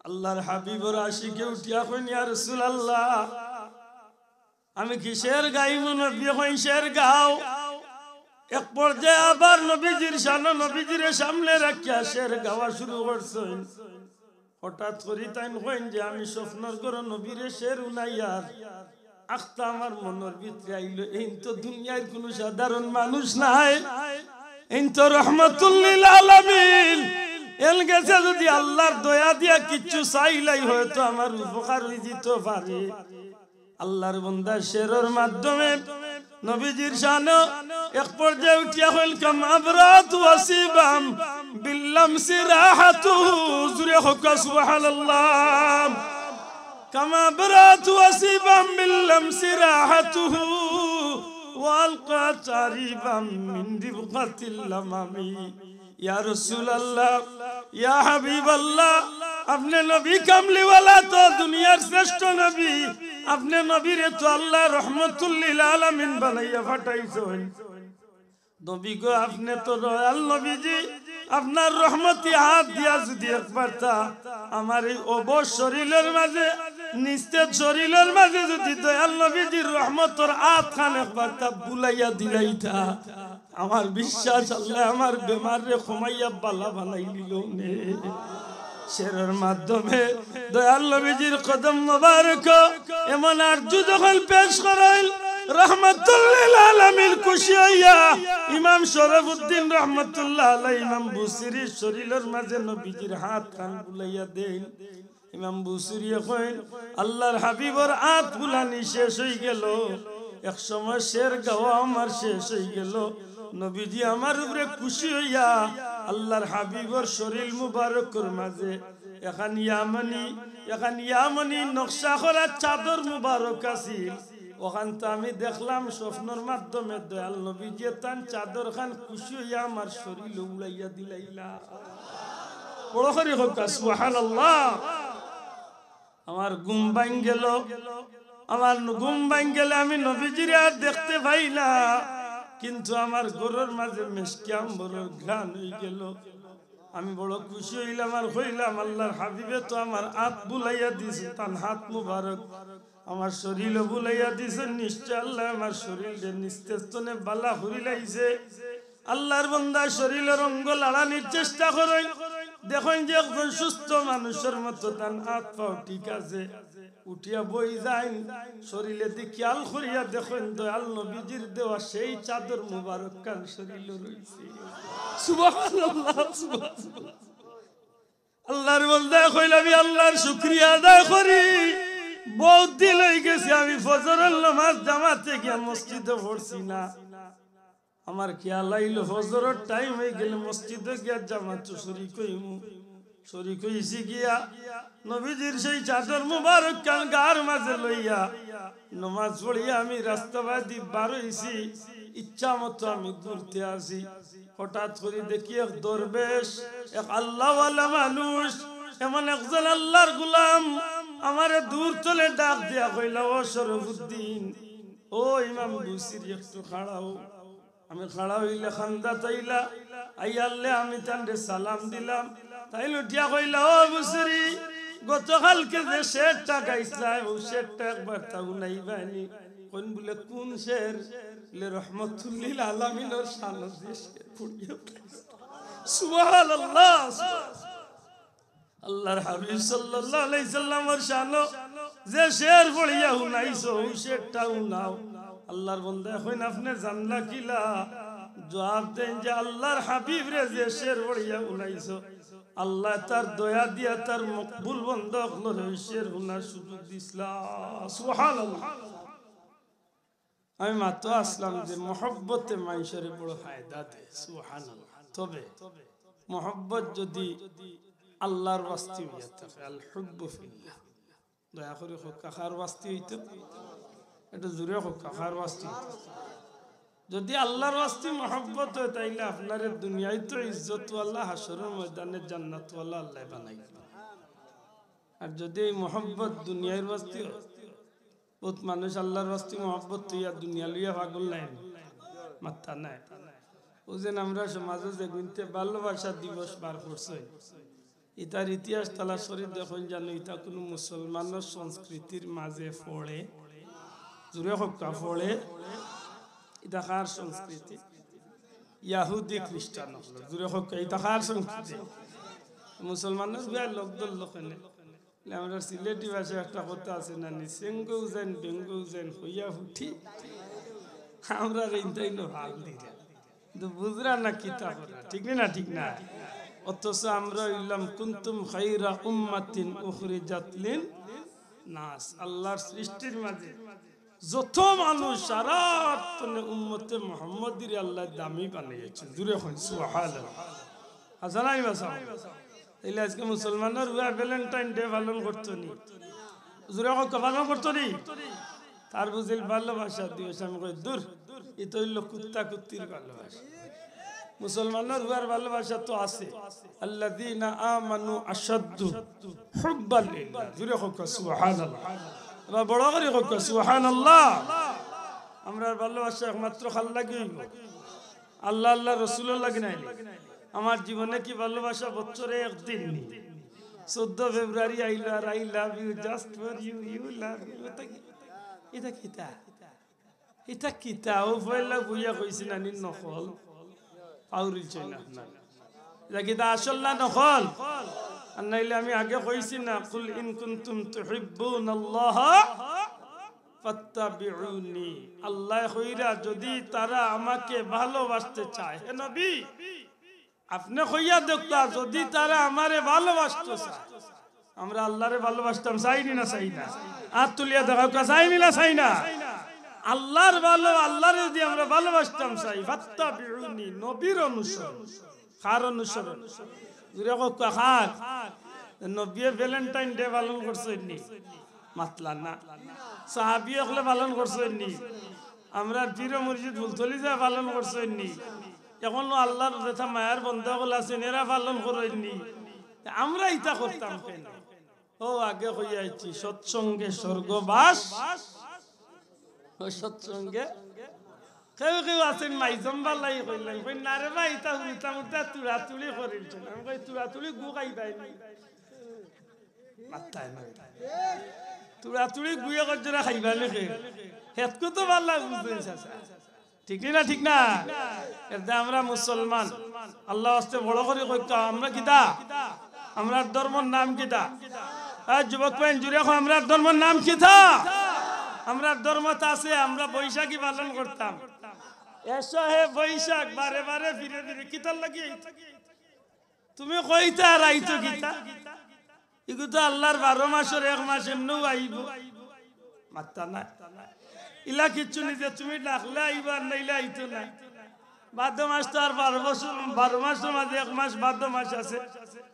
আল্লার হাবিবর আশিকে উঠিয়া কইন, "ইয়া রাসুলাল্লাহ, আমি কি শের গাইমু?" নবীয়ে কইন, "শের গাও।" এক পর্যায়ে আবার নবীজির শানো, নবীজিরে সামনে রাখিয়া শের গাওয়া শুরু করছইন। হঠাৎ করি তাইন কইন যে, "আমি স্বপ্নর ঘরো নবীরে শের হুনাইয়ার আখতা আমার মনর ভিতরে আইলো, এইন তো দুনিয়ার কুনু সাধারণ মানুষ নায়, এইন তো রহমতুল্লিল আলামিন। এন গেছে যদি আল্লার দয়া দিয়া কিচ্ছু চাইলাই, হয়তো আমার উপকার অইযিতো পারে।" আল্লার বন্দা শেরর মাধ্যমে নবীজির শানো এক পর্যায়ে উঠিয়া কইল, "কামা আবরাতু আসিবাম বিল্লামসি রাহাতুহু।" জুরে কউক্কা সুবহানাল্লাহ। "কামা আবরাতু আসিবাম বিল্লামসি রাহাতুহু ওয়া আলকাত আরিবাম মিন রিবকাতিল লামামি।" ইয়া রাসুলাল্লাহ, ইয়া হাবিবাল্লাহ, আপনে নবী কামলিওয়ালা তো দুনিয়ার শ্রেষ্ঠ নবী। আপনে নবীরে তো আল্লায় রহমতুল্লিল আলামিন বানাইয়া পাঠাইছইন। নবী গো, আপনে তো দয়াল নবীজি, আপনার রহমতি আত দিয়া যদি একবারতা আমার এই অবশ শরীলর মাঝে, নিস্তেজ শরীলর মাঝে যদি দয়াল নবীজির রহমতর আতখান একবারতা বুলাইয়া দিলাইতা, আমার বিশ্বাস আল্লায় আমার বেমাররে কমাইয়া বালা বানাইলিলো নে। শেরর মাধ্যমে দয়াল নবীজির কদম মোবারক এমন আরজু যখন পেশ করইল, রহমতুল্লিল আলামিন খুশি অইয়া ইমাম শরফুদ্দিন রহমতুল্লাহ আলাইহি ইমাম বুসিরির শরীলর মাঝে নবীজির আতখান বুলাইয়া দেইন। ইমাম বুসিরিয়ে কইন, "আল্লার হাবিবর আত বুলানি শেষ অইগেলো, এক সময় শের গাওয়া আমার শেষ অইগেলো। নবীজি আমার উপরে খুশি অইয়া আল্লার হাবিবর শরীল মুবারকর মাঝে একখান ইয়ামানি, একখান ইয়ামানি নকশা করা চাদর মুবারক আছিল, অখানতা আমি দেখলাম স্বপ্নর মাধ্যমে দয়াল নবীজিয়ে তান চাদরখান খুশি অইয়া আমার শরীলো উড়াইয়া দিলাইলা।" বড় করি কউক্কা সুবহানাল্লাহ। আমার ঘুম ভাঙ্গিগেলো, আমার ঘুম ভাঙ্গিগেলে আমি নবীজিরে আর দেখতে পাই না, কিন্তু আমার ঘরর মাঝে মেশকে আম্বরর ঘ্রাণ অইগেলো। আমি বড় খুশি অইলাম আর কইলাম, "আল্লার হাবিবে তো আমার আত বুলাইয়া দিছইন, তান আত মুবারক আমার শরীলো বুলাইয়া দিছইন, নিশ্চয় আল্লায় আমার শরীলরে নিস্তেজ তনে বালা করিলাইছে।" আল্লার বন্দা শরীলর অঙ্গ লাড়ানির চেষ্টা করইন, দেখইন যে একজন সুস্থ মানুষর মতো তান আত পাও ঠিক আছে। উঠিয়া বই যাইন, শরীলেদি খিয়াল করিয়া দেখইন দয়াল নবীজির দেওয়া সেই চাদর মুবারকখান শরীলো রইছে। সুবহানাল্লাহ, সুবহানাল্লাহ। আল্লার বন্দায় কইলা, "আমি আল্লার শুকরিয়া আদায় করি, বউত দিন অইগেছে আমি ফজরর নামাজ জামাতে গিয়া মসজিদো পড়ছি না। আমার খিয়াল আইলো ফজরর টাইম অইগেলে মসজিদো গিয়া জামাতো শরিক অইমু।" শরিক অইছি গিয়া নবীজির সেই চাদর মুবারকখান গার মাঝে লইয়া নামাজ পড়িয়া আমি রাস্তাবাদি বার অইছি, ইচ্ছা মতো আমি ঘুরতে আছি। হঠাৎ করি দেখি এক দরবেশ, এক আল্লাহওয়ালা মানুষ, এমন একজন আল্লার গোলাম আমারে দূর তনে ডাক দিয়া কইলা, "ও শরফুদ্দিন, ও ইমাম বুসিরি, একটু খাড়াও।" আমি খাড়া অইলে কান্দাত আইলা, আইয়ারলে আমি তানরে সালাম দিলাম। তাইন উঠিয়া কইলা, "ও বুসিরি, গতকালকে যে শেরটা গাইছলায়, অউ শেরটা একবারতা হুনাইবায়নি।" কইন বুলে, "কুন শের?" বুলে, "রহমতুল্লিল আলামিনর শানো যে শের পড়িয়া।" সুবহানাল্লাহ। আল্লার হাবিব সাল্লাল্লাহু আলাইহি সাল্লামর শানো যে শের পড়িয়া হুনাইছো, অউ শেরটা হুনাও। আল্লার বন্দায় কইন, "আপনে জানলা কিলা?" জুয়াব দেইন যে, "আল্লার হাবিবরে যে শের পড়িয়া হুনাইছো, আল্লায় তার দয়া দিয়া তার মকবুল বন্দা অকলরে অউ শের হুনার সুযোগ দিছলা।" সুবহানাল্লাহ। আমি মাতো আসলাম যে মহব্বতে মানষরে বড় ফায়দা দেয়, সুবহানাল্লাহ। তবে মহব্বত যদি আল্লাহর ওয়াস্তে অইয়া থাকে, আল হুব্বু ফিল্লাহ, দয়া করি কউক্কা, কার ওয়াস্তে অইতো? একটু জোরে কউক্কা, কার ওয়াস্তে অইতো? যদি আল্লাহর ওয়াস্তে মহব্বত অয়, তাইলে আপনারে দুনিয়াইত তো ইজ্জতওয়ালা, হাশরর ময়দানে জান্নাতওয়ালা আল্লায় বানাইবা। আর যদি এই মহব্বত দুনিয়ার ওয়াস্তে অয়, বউত মানুষ আল্লাহর ওয়াস্তে মহব্বত অইয়া দুনিয়া লইয়া পাগল নায় নি? মাত্তা নাই। অউ যেন আমরার সমাজো যেগুইন্তে ভালোবাসা দিবস বার করছে, ইতার ইতিহাস তালাশ করি দেখইন জানো, ইতা কুনু মুসলমানর সংস্কৃতির মাঝে পড়ে? জোরে কউক্কা, পড়ে? ইতা কার সংস্কৃতি? ইয়াহুদি খ্রিস্টান অকলর। জোরে কউক্কা, ইতা কার সংস্কৃতি? মুসলমানর পুয়ায় লগ ধরলো কেনে? আমরার সিলেটি ভাষায় একটা কথা আছে না নি, "চেংগউ যেন বেংগউ যেন কইয়া ফুটি।" আমরারে ইনতাইন ভাগ দিরা। কিন্তু বুঝরা না কিতা করা, ঠিক নি না? ঠিক না? অথচ আমরা অইলাম কুনতুম খাইরা উম্মাতিন উখরিজাত লিন নাস, আল্লাহর সৃষ্টির মাঝে যত মানুষ সারা তনে উম্মতে মুহাম্মদীরে আল্লায় দামি বানাইছে। জোরে কইন সুবহানাল্লাহ। হাছা নায় বা চাও? তাইলে আজকে মুসলমানর পুয়ায় ভ্যালেন্টাইন ডে পালন করতো নি? জোরে কউক্কা, পালন করতো নি? তার বুঝিল ভালোবাসা দিবস, আমি কই, "দূর, ইতা অইলো কুত্তা কুত্তির ভালোবাসা।" মুসলমানর পুয়ার ভালোবাসা তো আছে। আল্লাযীনা আমানু আশাদ্দু হুব্বাল লিল্লাহ। জোরে কউক্কা সুবহানাল্লাহ। এবার বড় করি কউক্কা সুবহানাল্লাহ। আমরার ভালোবাসা একমাত্র কার লাগি অইবো? আল্লাহ, আল্লাহর রসুলর লাগি নায় নি? আমার জীবনে কি ভালোবাসা বছরে একদিন নি? চৌদ্দ ফেব্রুয়ারি আইলো আর "I love you, just for you, you love you।" ইতা কি? ইতা কিতা? ইতা কিতা? অউ পয়লা বইয়া কইছি না নি নকল? পাউরিলছইন না আপনারা। ইতা কিতা আসল না নকল? আর নাইলে আমি আগে কইছি না, "কুল ইন কুনতুম তুহিব্বুনাল্লাহা ফাত্তাবিউনি।" আল্লায় কইরা, যদি তারা আমাকে ভালোবাসতে চায়, হে নবী, আপনে কইয়া দেউক্কা, যদি তারা আমারে ভালোবাসতো চায়। আমরা আল্লাহরে ভালোবাসতাম, চাই নি না চাই না? আত তুলিয়া দেখাউক্কা, চাই নি না চাই না? আল্লাহর ভালো, আল্লাহরে যদি আমরা ভালোবাসতাম চাই, ফাত্তাবিউনি, নবীর অনুসরণ। কার অনুসরণ? জোরে কউক্কা, কার? নবীয়ে ভ্যালেন্টাইন ডে পালন করছইন নি? মাতলা না। সাহাবী অকলে পালন করছইন নি? আমরার পীর মুর্শিদ ফুলতলি যাইয়া পালন করছইন নি? অখন আল্লাহর যেতা মায়ার বন্দা অকল আছইন, এরা পালন করইন নি? আমরা ইতা করতাম কেনে? অউ আগে কইয়া আইছি, সৎসঙ্গে স্বর্গবাস, অউ সৎসঙ্গে। কেউ কেউ আছইন মাইজম বালাই কইলাম, কই, "না রে ভাই, ইতা উল্টা উল্টা তুড়াতুড়ি করিলছইন।" আমি কই, "তুড়াতুড়ি গু খাইবায় নি?" মাত্তায় না। তুড়াতুড়ি গুয়ে কইরা খাইবা নি কে? হেতকু তো বালা বুঝইন চাচা। ঠিক নি না? ঠিক না? এরদায় আমরা মুসলমান। আল্লাহর ওয়াস্তে বড় করি কউক্কা, আমরা কিতা? আমরার ধর্মর নাম কিতা? এই যুবক ভাই, জোরে কও, আমরার ধর্মর নাম কিতা? আমরার ধর্মত আছে, আমরা বৈশাখী পালন করতাম। এসো হে বৈশাখ, বারে বারে ফিরে ফিরে, কিতার লাগি? তুমি কইতা আর আইতো কিতা? ইগু তো আল্লাহর বারো মাসর এক মাস এমনেউ আইবো। মাত্তা না। ইলা কিচ্ছু নি যে তুমি ডাকলে আইবো আর নাইলে আইতো না। ভাদ্র মাস তো আর বারো বছর, বারো মাসর মাঝে এক মাস ভাদ্র মাস আছে।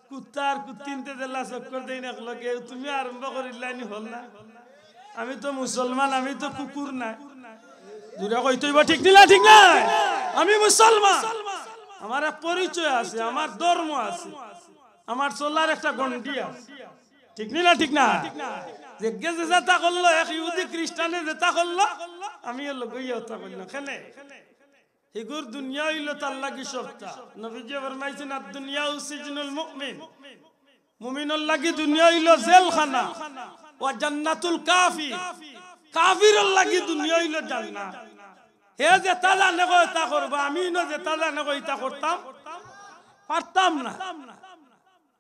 কুত্তা আর কুত্তিন্তে যেলা চক্কর দেইন একলগে, তুমি আরম্ভ করিলাইনি হল না। আমি তো মুসলমান, আমি তো কুকুর নায়। জোরে কইতে অইবো, ঠিক নি না? ঠিক নায়? আমি মুসলমান, আমার এক পরিচয় আছে, আমার ধর্ম আছে, আমার চলার একটা গণ্ডি আছে। ঠিক নি না? ঠিক না? যে গে যে যেতা করলো, এক ইহুদি খ্রিস্টানে যেতা করলো, আমি এর লগে ইয়ে হতা করি না। কেনে? হিগুর দুনিয়া অইলো তার লাগি সবতা। নবীজি ফরমাইছইন, "আদ দুনিয়া সিজনুল মুমিন।" মুমিনর লাগি দুনিয়া অইলো জেলখানা, ওয়া জান্নাতুল কাফির। কাফিরর লাগি দুনিয়া অইলো জান্নাত। হে যেতা জানে কয় তা করবো, আমি ইনো যেতা জানে কয় ইতা করতাম পারতাম না।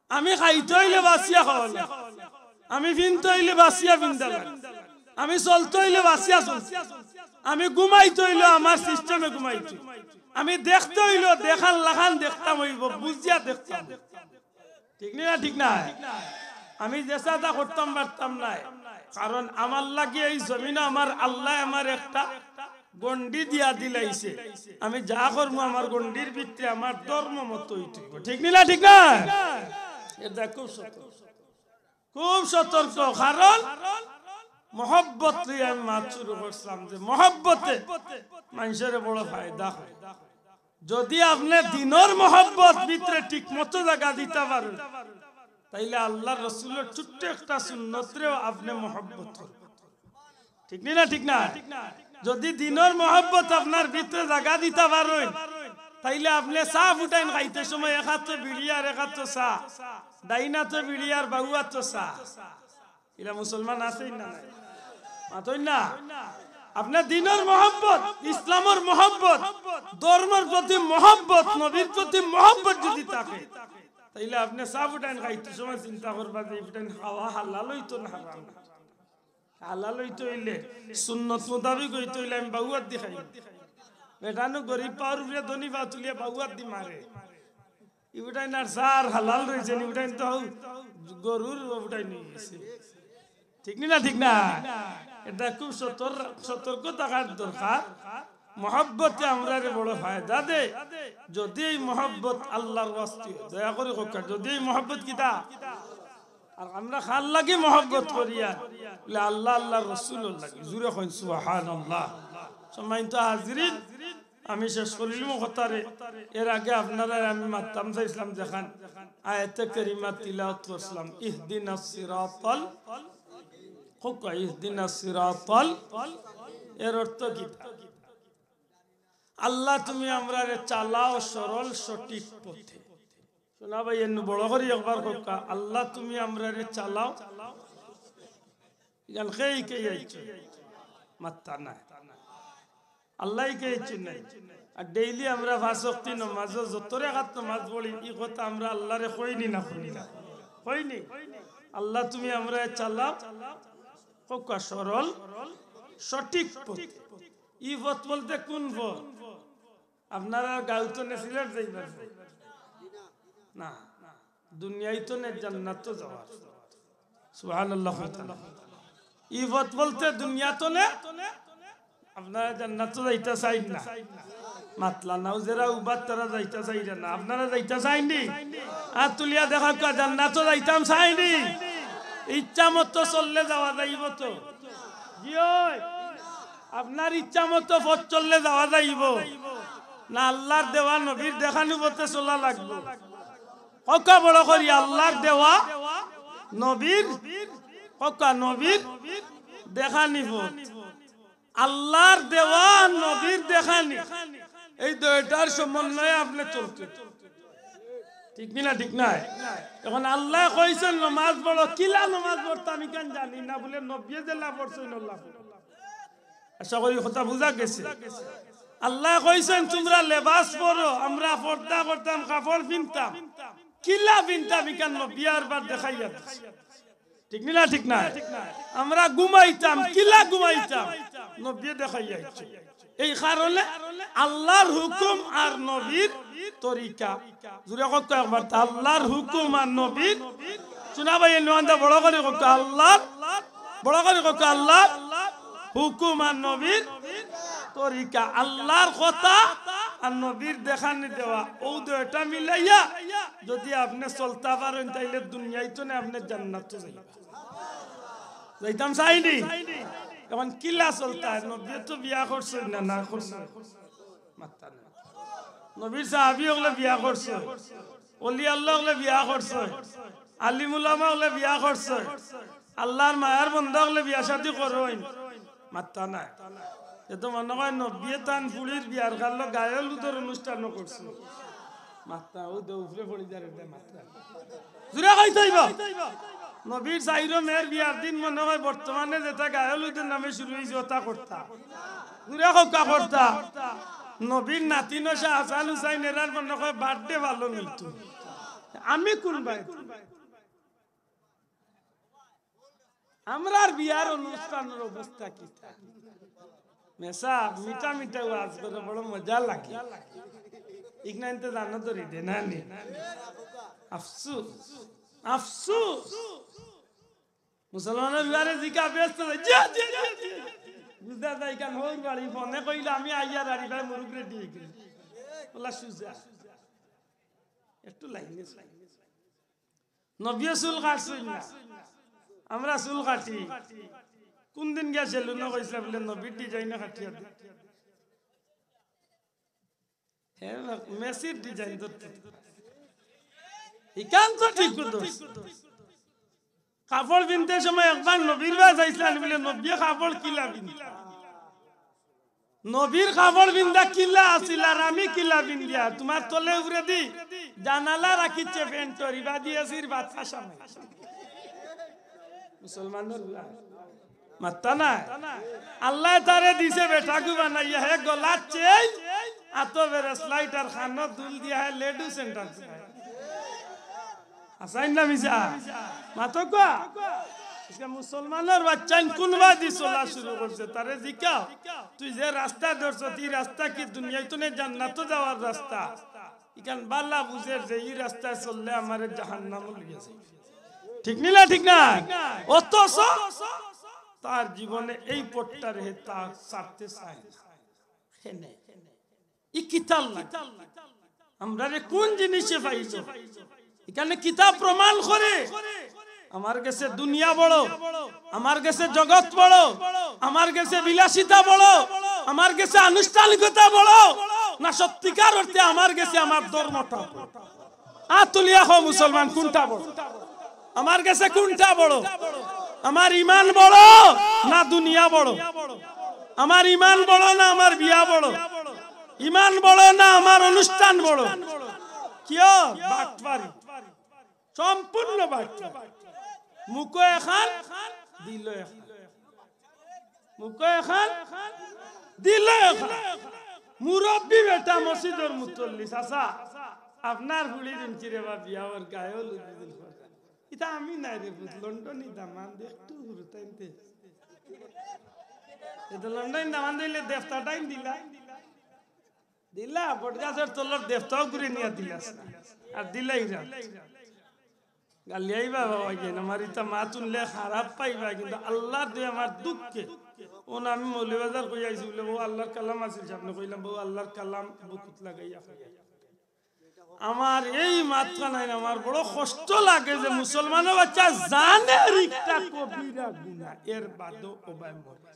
আমি খাইতে অইলে বাচিয়া খাওয়া লাগবো, আমি ফিনতে অইলে বাচিয়া ফিন্দা লাগবো, আমি চলতে অইলে বাচিয়া চলতে, আমি ঘুমাইতে অইলে আমার সিস্টেমে ঘুমাইতে, আমি দেখতে অইলে দেখার লাখান দেখতাম অইবো, বুঝিয়া দেখতাম। ঠিক নি না? ঠিক নায়? আমি যেতা করতাম পারতাম নায়, কারণ আমার লাগি এই জমিনো আমার আল্লায় আমার একটা গন্ডি দিয়া দিলাইছে, আমি যা করমু আমার গন্ডির ভিতরে আমার ধর্ম মতো অইতো অইবো। ঠিক নি না? ঠিক না? এটা খুব সতর্ক, খুব সতর্ক। কারণ মহব্বত লইয়া আমি মাত শুরু করছিলাম যে মহব্বতে মানষরে বড় ফায়দা হয়। যদি আপনে দিনর মহব্বত ভিতরে ঠিক মতো জাগা দিতা পারইন, তাইলে আল্লার রসুলর ছোট্ট একটা সুন্নতরেও আপনে মহব্বত করবা। ঠিক নি না? ঠিক না? যদি দিনর মহব্বত আপনার ভিতরে জাগা দিতা পারইন, তাইলে আপনে চা ফুটাইন খাইতে সময় এক আতো বিড়ি আর এক আতো চা, ডাইন আতো বিড়ি আর বাউ আতো চা। ইলা মুসলমান আছইন না নাই? মাতইন না। আপনার দিনর মহব্বত, ইসলামর মহব্বত, ধর্মর প্রতি মহব্বত, নবীর প্রতি মহব্বত যদি থাকে, তাইলে আপনে চা ফুটাইন খাইতে সময় চিন্তা করবা যে ই ফুটাইন খাওয়া হালাল অইতো না হারাম। হালাল অইতো অইলে, সুন্নত মোতাবিক অইতো অইলে আমি বাউ আত দি খাইমু। বেটানো গরিব পাওর উপরে ধনী পাও তুলিয়া বাউ আত দি মারে। ই ফুটাইন আর চা হালাল রইছে নি, ই ফুটাইন তো গরুর ও ফুটাইন অইগেছে। ঠিক নি না? ঠিক না? এটা খুব সতর-, সতর্ক থাকার দরকার। মহব্বতে আমরারে বড় ফায়দা দেয়। যদি এই মহব্বত আল্লার ওয়াস্তে, দয়া করি কউক্কা, যদি এই মহব্বত কিতা? আর আমরা কার লাগি মহব্বত করিয়ার? বলে আল্লা, আল্লার রসুলর লাগি। জুরে কইন সুবহানাল্লাহ। সম্মানিত হাজিরিন, আমি শেষ করিলিমু কথারে। এর আগে আপনারারে আমি মাততাম চাইছিলাম যেখান আয়াতে কারিমা তিলাওয়াত করছিলাম, ইহদিনাস সিরাতাল, কউক্কা, ইহদিনাস সিরাতাল, এর অর্থ কিতা? আল্লা, তুমি আমরারে চালাও সরল সঠিক পথে। শোনা ভাই, এনু বড় করি একবার কউক্কা, আল্লা, তুমি আমরারে চালাও। ইখান কে কে আইছো? মাত্তা নাই। আল্লায় কে ইচ্ছু নাই। আর ডেইলি আমরা পাঁচ ওয়াক্তি নমাজো যত রেকাত নমাজ পড়ি, ই কথা আমরা আল্লারে কইনি না কইনি না? কইনি? আল্লা, তুমি আমরারে চালাও, কউক্কা, সরল সঠিক পথ। ই পথ বলতে কোন পথ? আপনারার গাঁও তনে সিলেট যাইবার পথ? না, দুনিয়া তনে জান্নাতো যাওয়ার। সুবহানাল্লাহ। ই পথ বলতে দুনিয়া তনে আপনারা জান্নাতো যাইতা চাইন না? মাতলা না, যেরা উবাত তারা যাইতা চাইরা না, আপনারা যাইতা চাইন নি? আত তুলিয়া দেখাউক্কা, জান্নাতো যাইতাম চাইন নি? ইচ্ছা মতো চললে যাওয়া যাইবো তো? জি অয়। আপনার ইচ্ছা মতো পথ চললে যাওয়া যাইবো না? আল্লার দেওয়া নবীর দেখানি পথে চলা লাগবো। কউক্কা বড় করি, আল্লার দেওয়া নবীর, কউক্কা, নবীর দেখানি পথ। আল্লার দেওয়া নবীর দেখানি, এই দুইটার সমন্বয়ে আপনে চলতে। ঠিক নি না? ঠিক নায়? এখন আল্লায় কইছইন নমাজ পড়ো, কিলা নমাজ পড়তাম ইখান জানি না, বলে নবীয়ে যেলা পড়ছইন অলা পড়ো। আশা করি কথা বুঝা গেছে। আল্লায় কইছইন তুমরা লেবাস পড়ো, আমরা পর্দা করতাম, কাপড় পিনতাম, কিলা পিনতাম ইখান নবীয়ে আরবার দেখাইয়া দিছে। ঠিক নি না? ঠিক নায়? আমরা ঘুমাইতাম, কিলা ঘুমাইতাম, নবীয়ে দেখাইয়া দিছে। এই কারণে আল্লার হুকুম আর নবীর তরিকা, জুরে কউক্কা একবার, আল্লার হুকুম আর নবীর, শোনা ভাই, এনু আন্দা বড় করি কউক্কা, আল্লার, বড় করি কউক্কা, আল্লার হুকুম আর নবীর তরিকা, আল্লার কথা আর নবীর দেখানি দেওয়া, অউ দুইটা মিলাইয়া যদি আপনে চলতা পারইন, তাইলে দুনিয়া তনে আপনে জান্নাতো যাইবা। যাইতাম চাইন নি? এখন কিলা চলতা? নবীয়ে তো বিয়া করছইন না, না করছইন? মাত্তা নাই। নবীর সাহাবী অকলে বিয়া করছইন, অলি আল্লা অকলে বিয়া করছইন, আলিম উলামা অকলে বিয়া করছইন, আল্লার মায়ার বন্দা অকলে বিয়া শাদী করইন। মাত্তা নাই। এ তো মনো কয় নবীয়ে তান ফুড়ির বিয়ার কালো গায়ে হলুদর অনুষ্ঠানও করছইন। মাত্তা, অউ দে উপরে পড়ি যার, এটা মাত্তা। জুরে কইতে অইবো। নবীর চাইরো মেয়ের বিয়ার দিন মনো কয় বর্তমানে যেটা গায়ে হলুদর নামে শুরু অইছে, ওটা করতা। জুরে কউক্কা, করতা। নবীর নাতিন শাহ হাসান হুসাইন এরার মনো কয় birthday পালন অইতো। আমি কোন বায়? আমরার বিয়ার অনুষ্ঠানর অবস্থা কিতা? মেসাব মিঠা মিঠা ওয়াজ করে, বড় মজা লাগে। ইখান তো জানো তো রে, দে না নি? আফসুস, আফসুস। মুসলমানর বিয়ারে জিকা বেহেস্ত যায়, জি, জি, জি, জি। বুঝা যায় কেন? হউর বাড়ি ফোনে কইলো, "আমি আইয়ার আরি ভাই মুরুগ রেডি অই গেল।" বলা সুজা। একটু লাইনে লাইনে। নবীয়ে চুল কাটছইন না, আমরা চুল কাটি। কোন দিন গিয়া সেলুনো কইছলা বুলে নবীর ডিজাইনে কাটিয়া দে। হে, মেসির ডিজাইন ধরতে। ইখান তো ঠিক কথা। কাপড় পিনতে সময় একবার নবীর বায় চাইছলা নি বুলে নবীয়ে কাপড় কিলা পিনতা। নবীর কাপড় পিন্দা কিলা আছিল আর আমি কিলা পিন্দিয়ার। তুমার তলে উপরেদি জানালা রাখিছে প্যান্টর, ইবাদি এসির বাতাস আমার। মুসলমানর মাত্তা নাই। আল্লায় তারে দিছে বেটাগু বানাইয়া, হে গলাত চেইন, আতো ব্রেসলাইট আর কানো দুল দিয়া হে লেডু সেন্টার। হাছাইন না মিছা? মাতো কুয়া। আজকে মুসলমানর বাচ্চাইন কুনবাদি চলা শুরু করছে, তারে জিকাও, "তুই যে রাস্তা ধরছস, ই রাস্তা কি দুনিয়াত থনে জান্নাতো যাওয়ার রাস্তা?" ইখান বালা বুঝের যে ই রাস্তায় চললে আমারে জাহান্নামো লইয়া যাইবো। ঠিক নি না? ঠিক না? অথচ তার জীবনে এই পথটারে হে তা ছাড়তে চায় না। কেনে? ই কিতার লাগি? আমরারে কোন জিনিসে পাইছো? ইখানে কিতা প্রমাণ করে? আমার গেছে দুনিয়া বড়, আমার গেছে জগৎ বড়, আমার গেছে বিলাসিতা বড়, আমার গেছে আনুষ্ঠানিকতা বড়, না সত্যিকার অর্থে আমার গেছে আমার ধর্মটা বড়? আত তুলিয়া কও মুসলমান, কুনটা বড়? আমার গেছে কুনটা বড়? আমার ইমান বড় না দুনিয়া বড়? আমার ইমান বড় না আমার বিয়া বড়? ইমান বড় না আমার অনুষ্ঠান বড়? কিয়? বাটপারি। সম্পূর্ণ বাটপারি। মুখো এখান, দিলো এখান। মুখো এখান, দিলো এখান। মুরব্বি বেটা মসজিদর মুতল্লি, চাচা, আপনার ফুড়ি দিন কিরে বা বিয়া ওর গায়ে হলুদ দিন। ইতা আমি নায় রে পুত, লন্ডনি দামান দে একটু হুরুতাইন্তে। ইতা লন্ডনি দামান দিলে দেফতা টাইম দিলা। দিলা, বটগাছর তলর দেফতাও ঘুরে নিয়া দিলাস না। আর দিলাই না। গালিয়াইবা বাবা গেন, আমার ইতা মাত হুনলে খারাপ পাইবা, কিন্তু আল্লার দোহাই আমার দুঃখে। অনো আমি মৌলভীবাজার কই আইছি বুলে, "বউ আল্লার কালাম আছিল সামনে," কইলাম, "বউ আল্লার কালাম বুকুত লাগাইয়া কইয়া।" আমার এই মাতখানায় আমার বড় কষ্ট লাগে যে মুসলমানর বাচ্চা জানে একটা কবিরা গুনা, এর বাদেও অবায় মরে।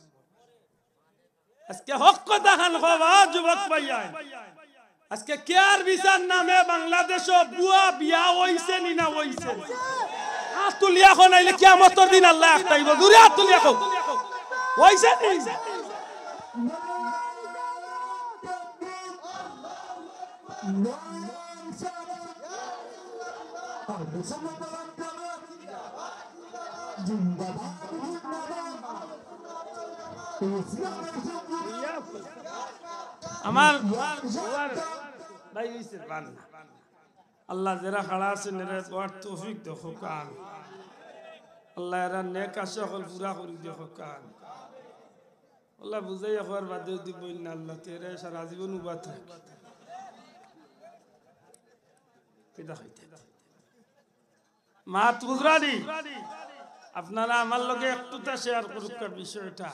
আজকে হক কথাখান কও বা যুবক ভাইয়াইন। আজকে কেয়ার ভিসার নামে বাংলাদেশো ভুয়া বিয়া অইছে নি না অইছে? আত তুলিয়া কও, নাইলে কিয়ামতর দিন আল্লায় আটকাইবো। জুরে আত তুলিয়া কও। অইছে নি? আমার, আমার ভাই অইছে, বান না। আল্লাহ যেরা খাড়া আছইন, এরারে দোয়ার তৌফিক দেউক্কা। আল্লাহ এরার নেক আশা অকল পুরা করি দেউক্কা। আল্লাহ বুঝাইয়া কওয়ার বাদে যদি বইন না আল্লাহ, তে এরারে সারা জীবন উবাত রাখি। কিতা কইতে? মাত বুঝরা নি? আপনারা আমার লগে একটুতা শেয়ার করুক্কা বিষয়টা।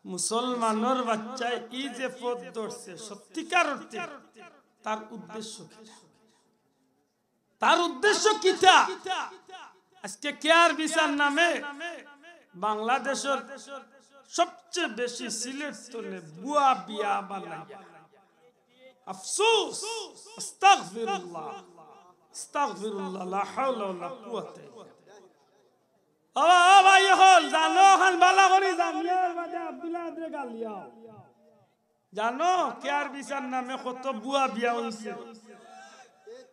মুসলমানর বাচ্চায় ই যে পথ ধরছে, সত্যিকার অর্থে তার উদ্দেশ্য কিতা? তার উদ্দেশ্য কিতা? আজকে কেয়ার ভিসার নামে বাংলাদেশর সবচেয়ে বেশি সিলেট তনে ভুয়া বিয়া বানাইয়া। আফসোস, আস্তাগফিরুল্লাহ, আস্তাগফিরুল্লাহ, লা হাওলা ওয়ালা কুওয়াতা ইল্লা বিল্লাহ। ও, ও ভাই অকল, জানো খান বালা করি জানিয়ার বাদে আব্দুল আহাদরে গালিয়াও। জানো, কেয়ার ভিসার নামে কত ভুয়া বিয়া অইছে,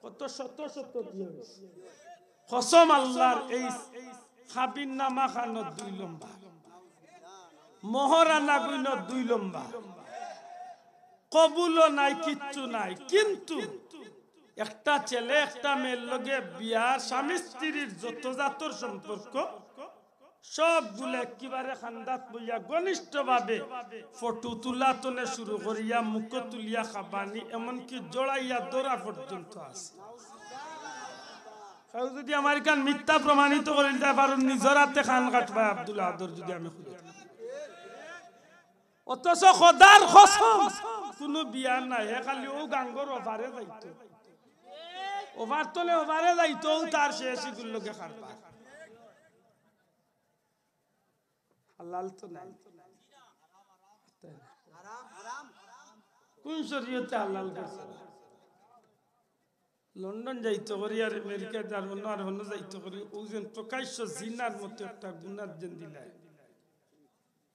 কত শত শত বিয়া অইছে। কসম আল্লার, এই কাবিননামা খানো দুই লম্বা, মোহরানা গুইনো দুই লম্বা, কবুলও নাই, কিচ্ছু নাই, কিন্তু একটা ছেলে একটা মেয়ের লগে বিয়ার স্বামী স্ত্রীর যত জাতর সম্পর্ক সবগুলা একেবারে কান্দাত বইয়া ঘনিষ্ঠভাবে ফটো তুলা তনে শুরু করিয়া মুখো তুলিয়া খাবানি, এমনকি জড়াইয়া ধরা পর্যন্ত আছে। কেউ যদি আমার ইখান মিথ্যা প্রমাণিত করিলিতা পারইন, নিজর আতে কান কাটবা আব্দুল আহাদর যদি আমি কই। অথচ খোদার কসম, কুনু বিয়া নাই, হে খালি অউ গাঙ্গর ওপারে যাইতো, ওপার তলে ওপারে যাইতো, অউ তার শেষ ইগুর লগে কারবার। হালাল তো নাই। কুন শরীয়তে হালাল করছে? লন্ডন যাইতো করি আর আমেরিকা যার অন্য আর অন্য যাইতো করি, অউ যেন প্রকাশ্য জিনার মতো একটা গুনার যেন দিলায়।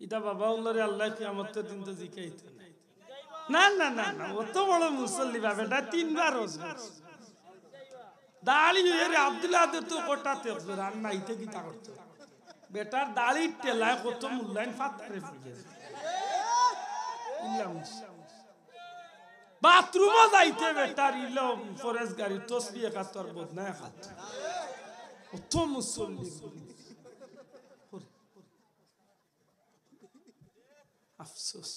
ইটা বাবা অকলরে আল্লায় কিয়ামতর দিন তো জিকাইতো নায়। না, না, না, না, অত বড় মুসল্লি বা বেটা, তিনবার অজু। দাড়ি অইয়া রে আব্দুল আহাদে তো কটাতে অজু, আর নাইতে কিতা করতো? বেটার দাড়ির টেলায় কত মূল্যায়ন ফাত্তারে ফুলিয়া যায়। ইল্লা মুস-, বাথরুমো যাইতে বেটার ইলো ফরেজ গাড়ি, তসবি এক আত আর বদনা এক আত। অত মুসল্লি। আফসোস।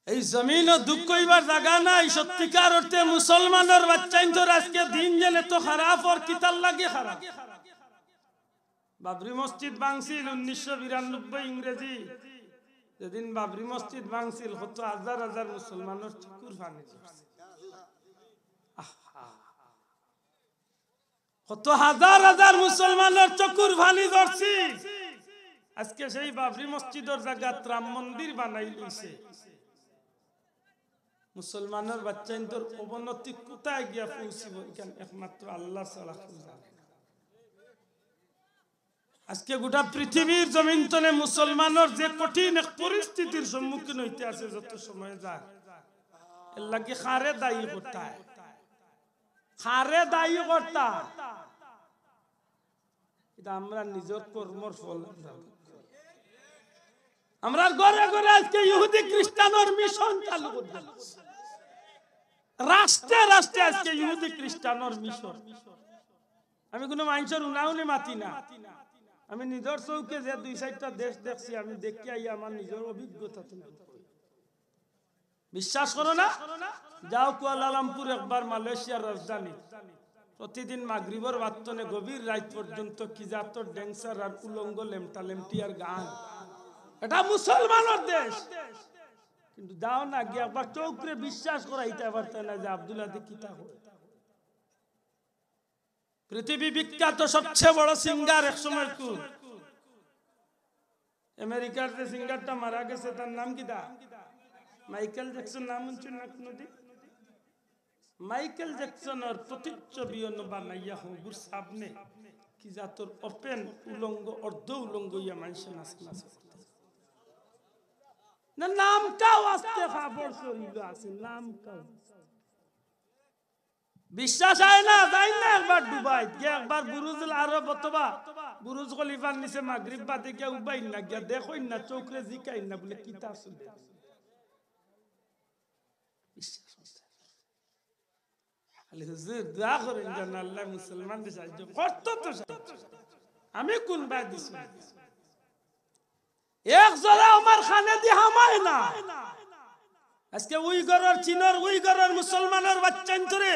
এই জমিনো দুঃখ অইবার জাগা নাই। সত্যিকার অর্থে মুসলমানর বাচ্চাইন্তর আজকে দিন যেন এত খারাপ, অর কিতার লাগি খারাপ? বাবরি মসজিদ ভাঙছিল উনিশশো বিরানব্বই ইংরেজি, যেদিন বাবরি মসজিদ ভাঙছিল, কত হাজার হাজার মুসলমানর চকুর পানি ঝরছে। আহা, কত হাজার হাজার মুসলমানর চকুর পানি ঝরছে। আজকে সেই বাবরি মসজিদর জাগাত রাম মন্দির বানাইলিছে। মুসলমানর বাচ্চাইন্তর অবনতি কোথায় গিয়া পৌঁছিবো, ইখান একমাত্র আল্লাহ ছাড়া কেউ জানে না। আজকে গোটা পৃথিবীর জমিন তলে মুসলমানর যে কঠিন এক পরিস্থিতির সম্মুখীন অইতে আছে যত সময় যায়, এর লাগি কারে দায়ী করতায়? কারে দায়ী করতা? ইটা আমরার নিজর কর্মর ফল। আমরার ঘরে ঘরে আজকে ইহুদি খ্রিস্টানর মিশন চালু করি দিছে। রাষ্ট্রে রাষ্ট্রে আজকে ইহুদি খ্রিস্টানর মিশন। আমি কুনু মানষর উনাউনি মাতি না, আমি নিজর চউখে যে দুই চাইরটা দেশ দেখছি, আমি দেখিয়া আইয়া আমার নিজর অভিজ্ঞতা তুলি ধরি। বিশ্বাস করো না? যাও কুয়ালালামপুর একবার, মালয়েশিয়ার রাজধানী। প্রতিদিন মাগরিবর বাদ থনে গভীর রাইত পর্যন্ত কি জাতর ড্যান্সার আর উলঙ্গ লেমটা লেমটি আর গান। এটা মুসলমানর দেশ। কিন্তু যাও না, গিয়া একবার চউখরে বিশ্বাস করাইতায় পারতায় না যে আব্দুল আহাদে কিতা কয়। পৃথিবী বিখ্যাত সবচেয়ে বড় সিঙ্গার এক সময় কুন? আমেরিকার যে সিঙ্গারটা মারা গেছে, তার নাম কিতা? মাইকেল জ্যাকসন, নাম হুনছইন না কুনুদিন? মাইকেল জ্যাকসনর প্রতিচ্ছবি অনো বানাইয়া হগুর সামনে কি জাতর ওপেন উলঙ্গ, অর্ধ উলঙ্গ অইয়া মানষে নাচানাচি করতা। না, নাম কাও আস্তে খবর শরীর আছে, নাম কাও। বিশ্বাস অয় না, যাইন না একবার দুবাইত গিয়া একবার বুরুজুল আরব অথবা বুরুজ খলিফার নিচে মাগরিব বাদে গিয়া উবাইন না, গিয়া দেখইন না, চউখরে জিকাইন না, বুলে কিতা আছে। বিশ্বাস অয় না। খালি হুজুর দোয়া করইন যেন আল্লায় মুসলমানরে সাহায্য করতো, তো সাহায্য। আমি কুনবায় দিছি? এক জরা আমার কানেদি হামায় না। আজকে উইগরর, চীনর উইগরর মুসলমানর বাচ্চাইন্তরে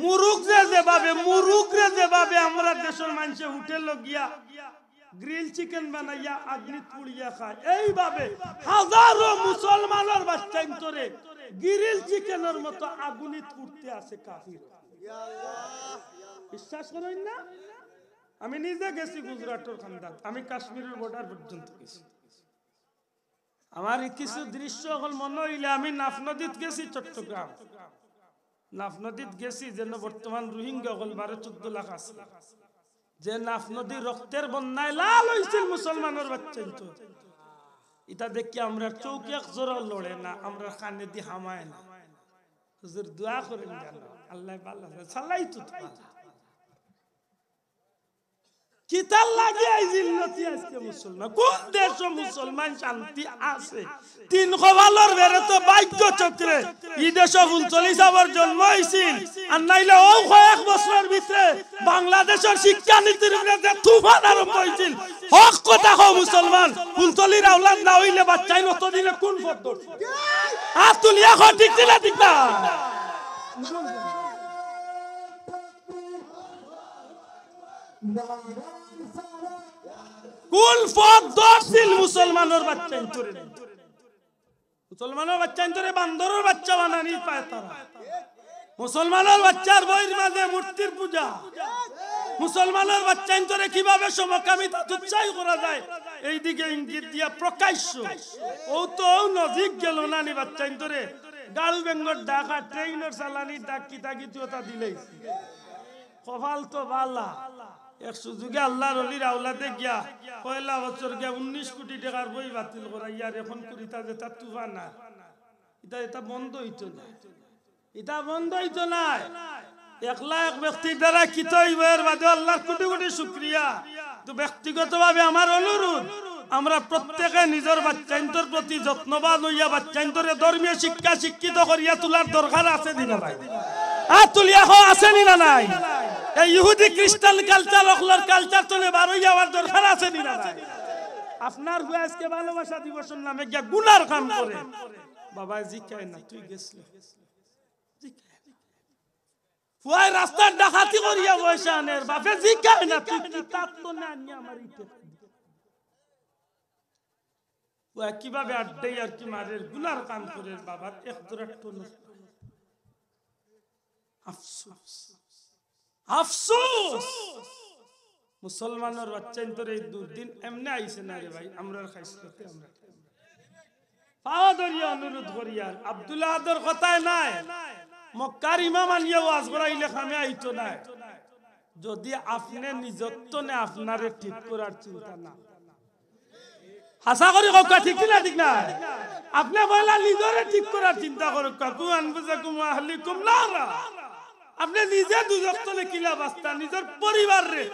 মুরুগরে যেভাবে, মুরুগরে যেভাবে আমরার দেশর মানষে হোটেলো গিয়া গ্রিল চিকেন বানাইয়া আগুনিত পুড়িয়া খায়, এইভাবে হাজারো মুসলমানর বাচ্চাইন্তরে গ্রিল চিকেনর মতো আগুনিত পুড়তে আছে কাফির। বিশ্বাস করইন না? আমি নিজে গেছি গুজরাটর খান্দাত, আমি কাশ্মীরর বর্ডার পর্যন্ত গেছি। আমার ই কিছু দৃশ্য অকল মনো অইলে, আমি নাফ নদীত গেছি চট্টগ্রাম, নাফ নদীত গেছি, যেন বর্তমান রোহিঙ্গা অকল বারো চৌদ্দ লাখ আছে, যে নাফ নদী রক্তর বন্যায় লাল অইছিল মুসলমানর বাচ্চাইন্তর। ইটা দেখি আমরার চউখ এক জরাও লড়ে না, আমরার কানেদি হামায় না। হুজুর দোয়া করইন যেন আল্লায় ভালা চালাই তো তোমার। কিতার লাগি এই জিল্লতি আজকে মুসলমান? কুন দেশো মুসলমান শান্তি আছে? তিন কপালর বেড়ে তো ভাগ্য চক্রে ই দেশো ফুলতলি সাবর জন্ম অইছিল, আর নাইলে অউ কয়েক বছরর ভিতরে বাংলাদেশর শিক্ষানীতির উপরে যে তুফান আরম্ভ অইছিল। হক কথা কও মুসলমান, ফুলতলির আওলাদ না অইলে বাচ্চাইন অতদিনে কুন পথ ধরছে? আত তুলিয়া কও, ঠিক নি না ঠিক না? কুন পথ ধরছিল মুসলমানর বাচ্চাইন্তরে? মুসলমানর বাচ্চাইন্তরে বান্দরর বাচ্চা বানানি পায় তারা। মুসলমানর বাচ্চার বইর মাঝে মূর্তির পূজা, মুসলমানর বাচ্চাইন্তরে কিভাবে সমকামিতা উৎসাহী করা যায়, এইদিকে ইঙ্গিত দিয়া প্রকাশ্য। ও তো ও নজিক গেল না নি বাচ্চাইন্তরে, গাড়ু বেঙ্গর ডাক আর ট্রেইনর চালানির ডাক কিতা কিতা ওটা দিলেই। কপাল তো বালা, এক সুযোগে আল্লাহর অলির আওলাদে গিয়া পয়লা বছর গিয়া উনিশ কোটি টেকার বই বাতিল করাইয়া আর এখন করিতা যেটা তুফান আর ইটা, ইটা বন্ধ অইতো না, ইটা বন্ধ অইতো নায়। একলা এক ব্যক্তির দ্বারা কিতা অইবো, এর বাদে আল্লাহর কোটি কোটি শুকরিয়া। তো ব্যক্তিগতভাবে আমার অনুরোধ, আমরা প্রত্যেকে নিজর বাচ্চাইন্তর প্রতি যত্নবান অইয়া বাচ্চাইন্তরে ধর্মীয় শিক্ষা শিক্ষিত করিয়া তুলার দরকার আছে নি না নাই? আর তুলিয়া কও আছে নি না নাই? এই ইহুদি খ্রিস্টান কালচার অকলর কালচার তনে বার অইয়া আমার দরকার আছে নি না নাই? আপনার পুয়া আজকে ভালোবাসা দিবসর নামে গিয়া গুনার কাম করে। বাবা জিকায় না, তুই গেছলে। জিকায় না। পুয়ায় রাস্তার ডাকাতি করিয়া পয়সা আনের, বাপে জিকায় না, তুই কিতার তনে আনিয়া আমার ইটা। পুয়ায় কিভাবে আড্ডাই আর কি মারের, গুনার কাম করের, বাবার এক দরাট্ট না। আফসোস, আফসোস। মুসলমানর বাচ্চাইন্তর এই দুর্দিন এমনে আইছে না রে ভাই, আমরার খাইছলতে আমরা। পাও ধরিয়া অনুরোধ করিয়ার, আব্দুল আহাদর কথায় নায়, মক্কার ইমাম আনিয়া ওয়াজ করাইলে কামে আইতো নায়। যদি আপনে নিজর তনে আপনারে ঠিক করার চিন্তা না, হাছা করি কউক্কা, ঠিক কি না? ঠিক না? আপনে পয়লা নিজরে ঠিক করার চিন্তা করউক্কা। কু আনফুসাকুম ওয়া আহলিকুম নারা। আপনে নিজে দুজখ তনে কিলা বাচতা, নিজর পরিবাররে,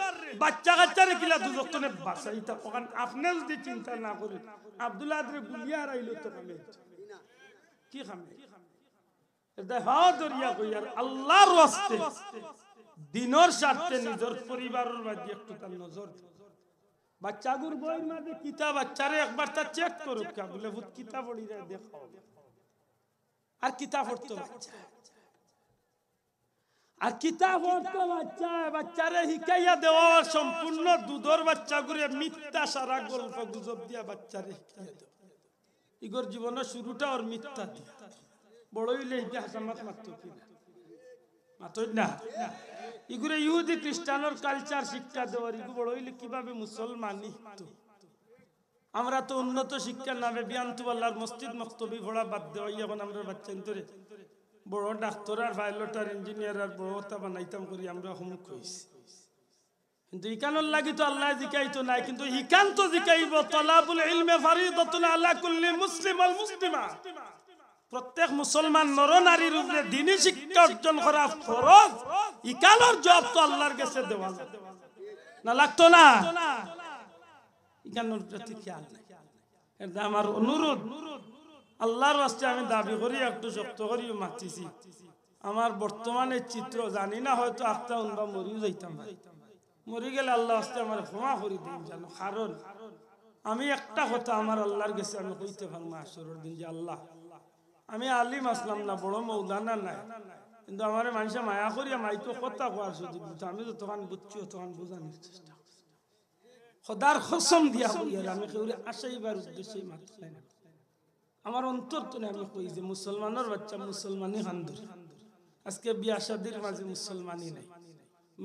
বাচ্চা কাচ্চারে কিলা দুজখ তনে বাচাইতা, অখান আপনে যদি চিন্তা না করইন, আব্দুল আহাদরে গুলিয়া হারাইলেও তো কামে। কি কামে? এটা হাত ধরিয়া কইয়ার, আল্লাহর ওয়াস্তে, দিনর স্বার্থে নিজর পরিবারর বাদে একটু তার নজর দেও। বাচ্চাগুর বইর মাঝে কিতা, বাচ্চারে একবার তা চেক করউক্কা, বুলে, "পুত, কিতা পড়িরে দেখাও।" আর কিতা পড়তো বাচ্চা? আর কিতা পড়তো বাচ্চা? বাচ্চারে হিকাইয়া দেওয়া অর সম্পূর্ণ দুধর বাচ্চাগুরে মিথ্যা সারা গল্প গুজব দিয়া বাচ্চারে হিকাইয়া দেওয়া। ইগর জীবনর শুরুটা অর মিথ্যা দিয়া। বড় অইলে হিগে হাছা মাত মাততো কি না? মাতইন না। ইগুরে ইহুদি খ্রিস্টানর কালচার শিক্ষা দেওয়ার, ইগু বড় অইলে কিভাবে মুসলমানি হিকতো? আমরা তো উন্নত শিক্ষার নামে বিয়ানতুবাল্লার মসজিদ মক্তবি পড়া বাদ দেওয়াই অখন আমরার বাচ্চাইন্তরে বড় ডাক্তর আর পাইলট আর ইঞ্জিনিয়ার আর বড় অতা বানাইতাম করি আমরা হুমুক অইছি। কিন্তু ইখানর লাগি তো আল্লায় জিকাইতো নায়, কিন্তু ইখান তো জিকাইবো, তলাবুল ইলমে ফারিদাতুন আলা কুল্লি মুসলিম ওয়াল মুসলিমা। প্রত্যেক মুসলমান নর নারীর উপরে দ্বীনি শিক্ষা অর্জন করা ফরজ। ইখানর জবাব তো আল্লাহর গেছে দেওয়া লাগবো। না লাগতো না? ইখানর প্রতি খেয়াল নাই। এর দায় আমার অনুরোধ, আল্লাহর ওয়াস্তে আমি দাবি করি, একটু শক্ত করিও মাতিছি। আমার বর্তমানে চিত্র জানি না, হয়তো আখতা হুনবা মরিও যাইতাম পারি। মরি গেলে আল্লাহর ওয়াস্তে আমারে ক্ষমা করি দিন জানো, কারণ আমি একটা কথা আমার আল্লাহর গেছে আমি কইতে পারমু হাশরর দিন যে, "আল্লাহ, আমি আলিম আছলাম না, বড় মৌলানা নায়, কিন্তু আমারে মানষে মায়া করিয়া মাইকো কথা কওয়ার সুযোগ দিতো, আমি যতখান বুঝছি অতখান বুঝানির চেষ্টা করছি।" খোদার কসম দিয়া কইয়ার, আমি কেউরে আশাইবার উদ্দেশ্যে মাতরাম না। আমার অন্তর তনে আমি কই যে মুসলমানর বাচ্চা মুসলমানি কান্দুর। আজকে বিয়া শাদির মাঝে মুসলমানি নাই।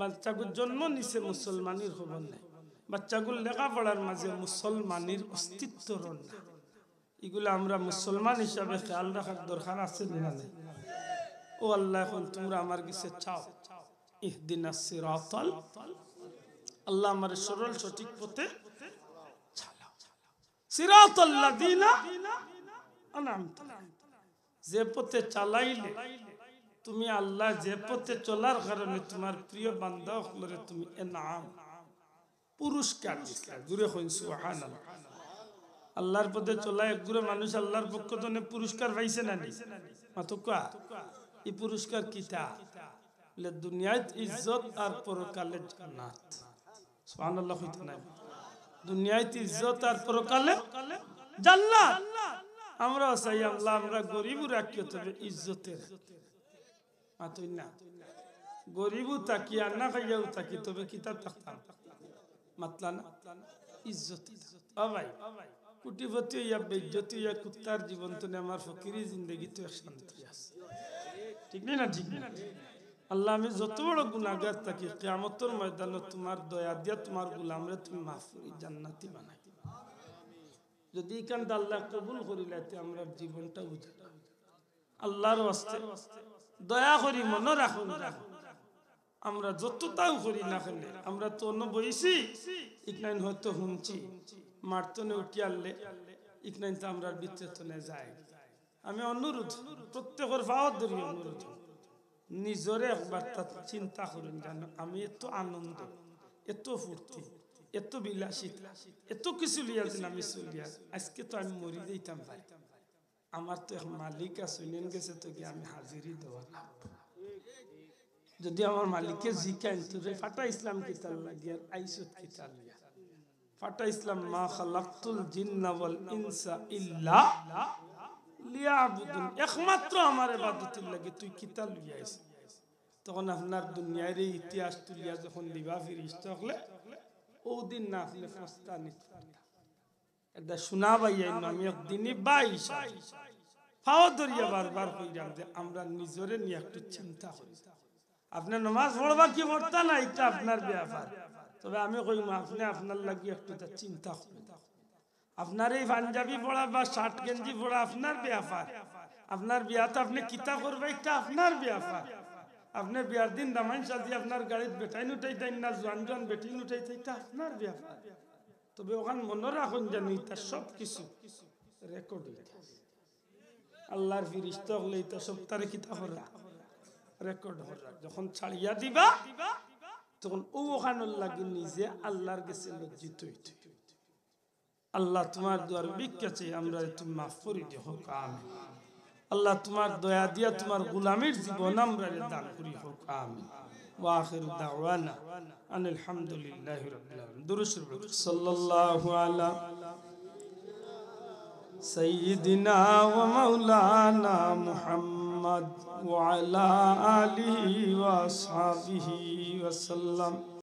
বাচ্চাগুর জন্ম নিছে মুসলমানির খবর নাই। বাচ্চাগুর লেখাপড়ার মাঝে মুসলমানির অস্তিত্ব রন না। ইগুলা আমরা মুসলমান হিসাবে খেয়াল রাখার দরকার আছে নি না নাই? ও আল্লাহ, অখন তুমরা আমার গেছে চাও, ইহদিনাস সিরাতাল, আল্লাহ আমারে সরল সঠিক পথে চালাও। সিরাতাল্লাযীনা আনআমতা আলাইহিম। যে পথে চালাইলে তুমি আল্লাহ, যে পথে চলার কারণে তুমার প্রিয় বান্দা অকলরে তুমি এনাম, পুরস্কার দিছলা। জুরে কইন সুবহানাল্লাহ। আল্লাহর পথে চলা একগুরে মানুষ আল্লাহর পক্ষ তনে পুরস্কার পাইছে না নি? মাতউক্কা। ই পুরস্কার কিতা? বলে, দুনিয়াত ইজ্জত আর পরকালে জান্নাত। সুবহানাল্লাহ কইতা নায়? দুনিয়াত ইজ্জত আর পরকালে জান্নাত। আমরাও চাই আল্লাহ, আমরা গরিবও রাখিও, তবে ইজ্জতে রাখিও। মাতইন না। গরিবও থাকি আর না খাইয়াও থাকি, তবে কিতা থাকতাম? মাতলা না। ইজ্জত। ও ভাই, কোটিপতি অইয়া বেইজ্জতি অইয়া কুত্তার জীবন তনে আমার ফকিরি জিন্দেগিত এক শান্তি আছে। ঠিক নি না? ঠিক না? আল্লাহ, আমি যত বড় গুনাগার থাকি, কিয়ামতর ময়দানো তুমার দয়া দিয়া তুমার গুলামরে তুমি মাফ করি জান্নাতি বানাই। যদি ইখান আল্লায় কবুল করিলাইতে আমরার জীবনটা উজাড়। আল্লাহর ওয়াস্তে দয়া করি মনো রাখুন, রাখুন। আমরা যততাউ করি না কেনে, আমরা তো অনো বইছি, ইকনাইন হয়তো হুনছি, মার তনে উঠি আরলে, ইকনাইন তো আমরার ভিতরে তনে যায়। আমি অনুরোধ, প্রত্যেকর পাও ধরি অনুরোধ, নিজরে একবার তা চিন্তা করুন, জানো, আমি এত আনন্দ, এত ফুর্তি, এত বিলাসিতা, এত কিছু লইয়া যেন আমি চলিয়ার, আজকে তো আমি মরি যাইতাম পারি। আমার তো এক মালিক আছে, হুনইন গেছে তো গিয়া আমি হাজিরি দেওয়া লাগবো। যদি আমার মালিকে জিকাইন, "তোরে পাঠাইছলাম কিতার লাগি আর আইছত কিতার লাগি?" পাঠাইছলাম, "মা খালাকতুল জিন্না ওয়াল ইনসা ইল্লা লিয়াবুদুন।" একমাত্র আমার ইবাদতর লাগি তুই কিতা লইয়া আইছস? তখন আপনার দুনিয়ার এই ইতিহাস তুলিয়া যখন দিবা ফিরিস্তা অকলে, অউ দিন না আপনে ফস্তা নিত পারতা। এটা শোনা ভাই, এই আমি একদিনই ভাই হিসাবে পাও ধরিয়া বারবার কইরাম যে আমরা নিজরে নিয়া একটু চিন্তা করি। আপনে নমাজ পড়বা কি পড়তা না, ইটা আপনার ব্যাপার। তবে আমি কইমু, আপনে আপনার লাগি একটু তা চিন্তা করুন। আপনার এই পাঞ্জাবি পড়া বা শার্ট গেঞ্জি পড়া আপনার ব্যাপার। আপনার বিয়াত আপনে কিতা করবা, ইটা আপনার ব্যাপার। আপনে বিয়ার দিন দামাইন সাজি আপনার গাড়িত বেটাইন উঠাইতাইন না জোয়ান জোয়ান বেটিন উঠাইতাইন, ইটা আপনার ব্যাপার। তবে অখান মনো রাখুন যেন ইতা সব কিছু রেকর্ড অইতা। আল্লাহর ফিরিস্তা অকলে ইতা সবতারে কিতা কররা? রেকর্ড কররা। যখন ছাড়িয়া দিবা, তখন অউ অখানর লাগি নিজে আল্লাহর গেছে লজ্জিত অইতে অইবো। আল্লাহ, তুমার দুয়ারো ভিক্ষা চাই, আমরারে তুমি মাফ করি দিও, কউক্কা আমিন। আল্লাহ, তুমার দয়া দিয়া তুমার গুলামির জীবন আমরারে দান করি, কউক্কা আমিন। ওয়া আখিরু দাওয়ানা আনিল হামদুলিল্লাহি রাব্বিল আলামিন। দুরূদ শরীফ পড়ুন। সাল্লাল্লাহু আলা সাইয়্যিদিনা ওয়া মাওলানা মুহাম্মদ ওয়া আলা আলিহি ওয়া আসহাবিহি ওয়া সাল্লাম।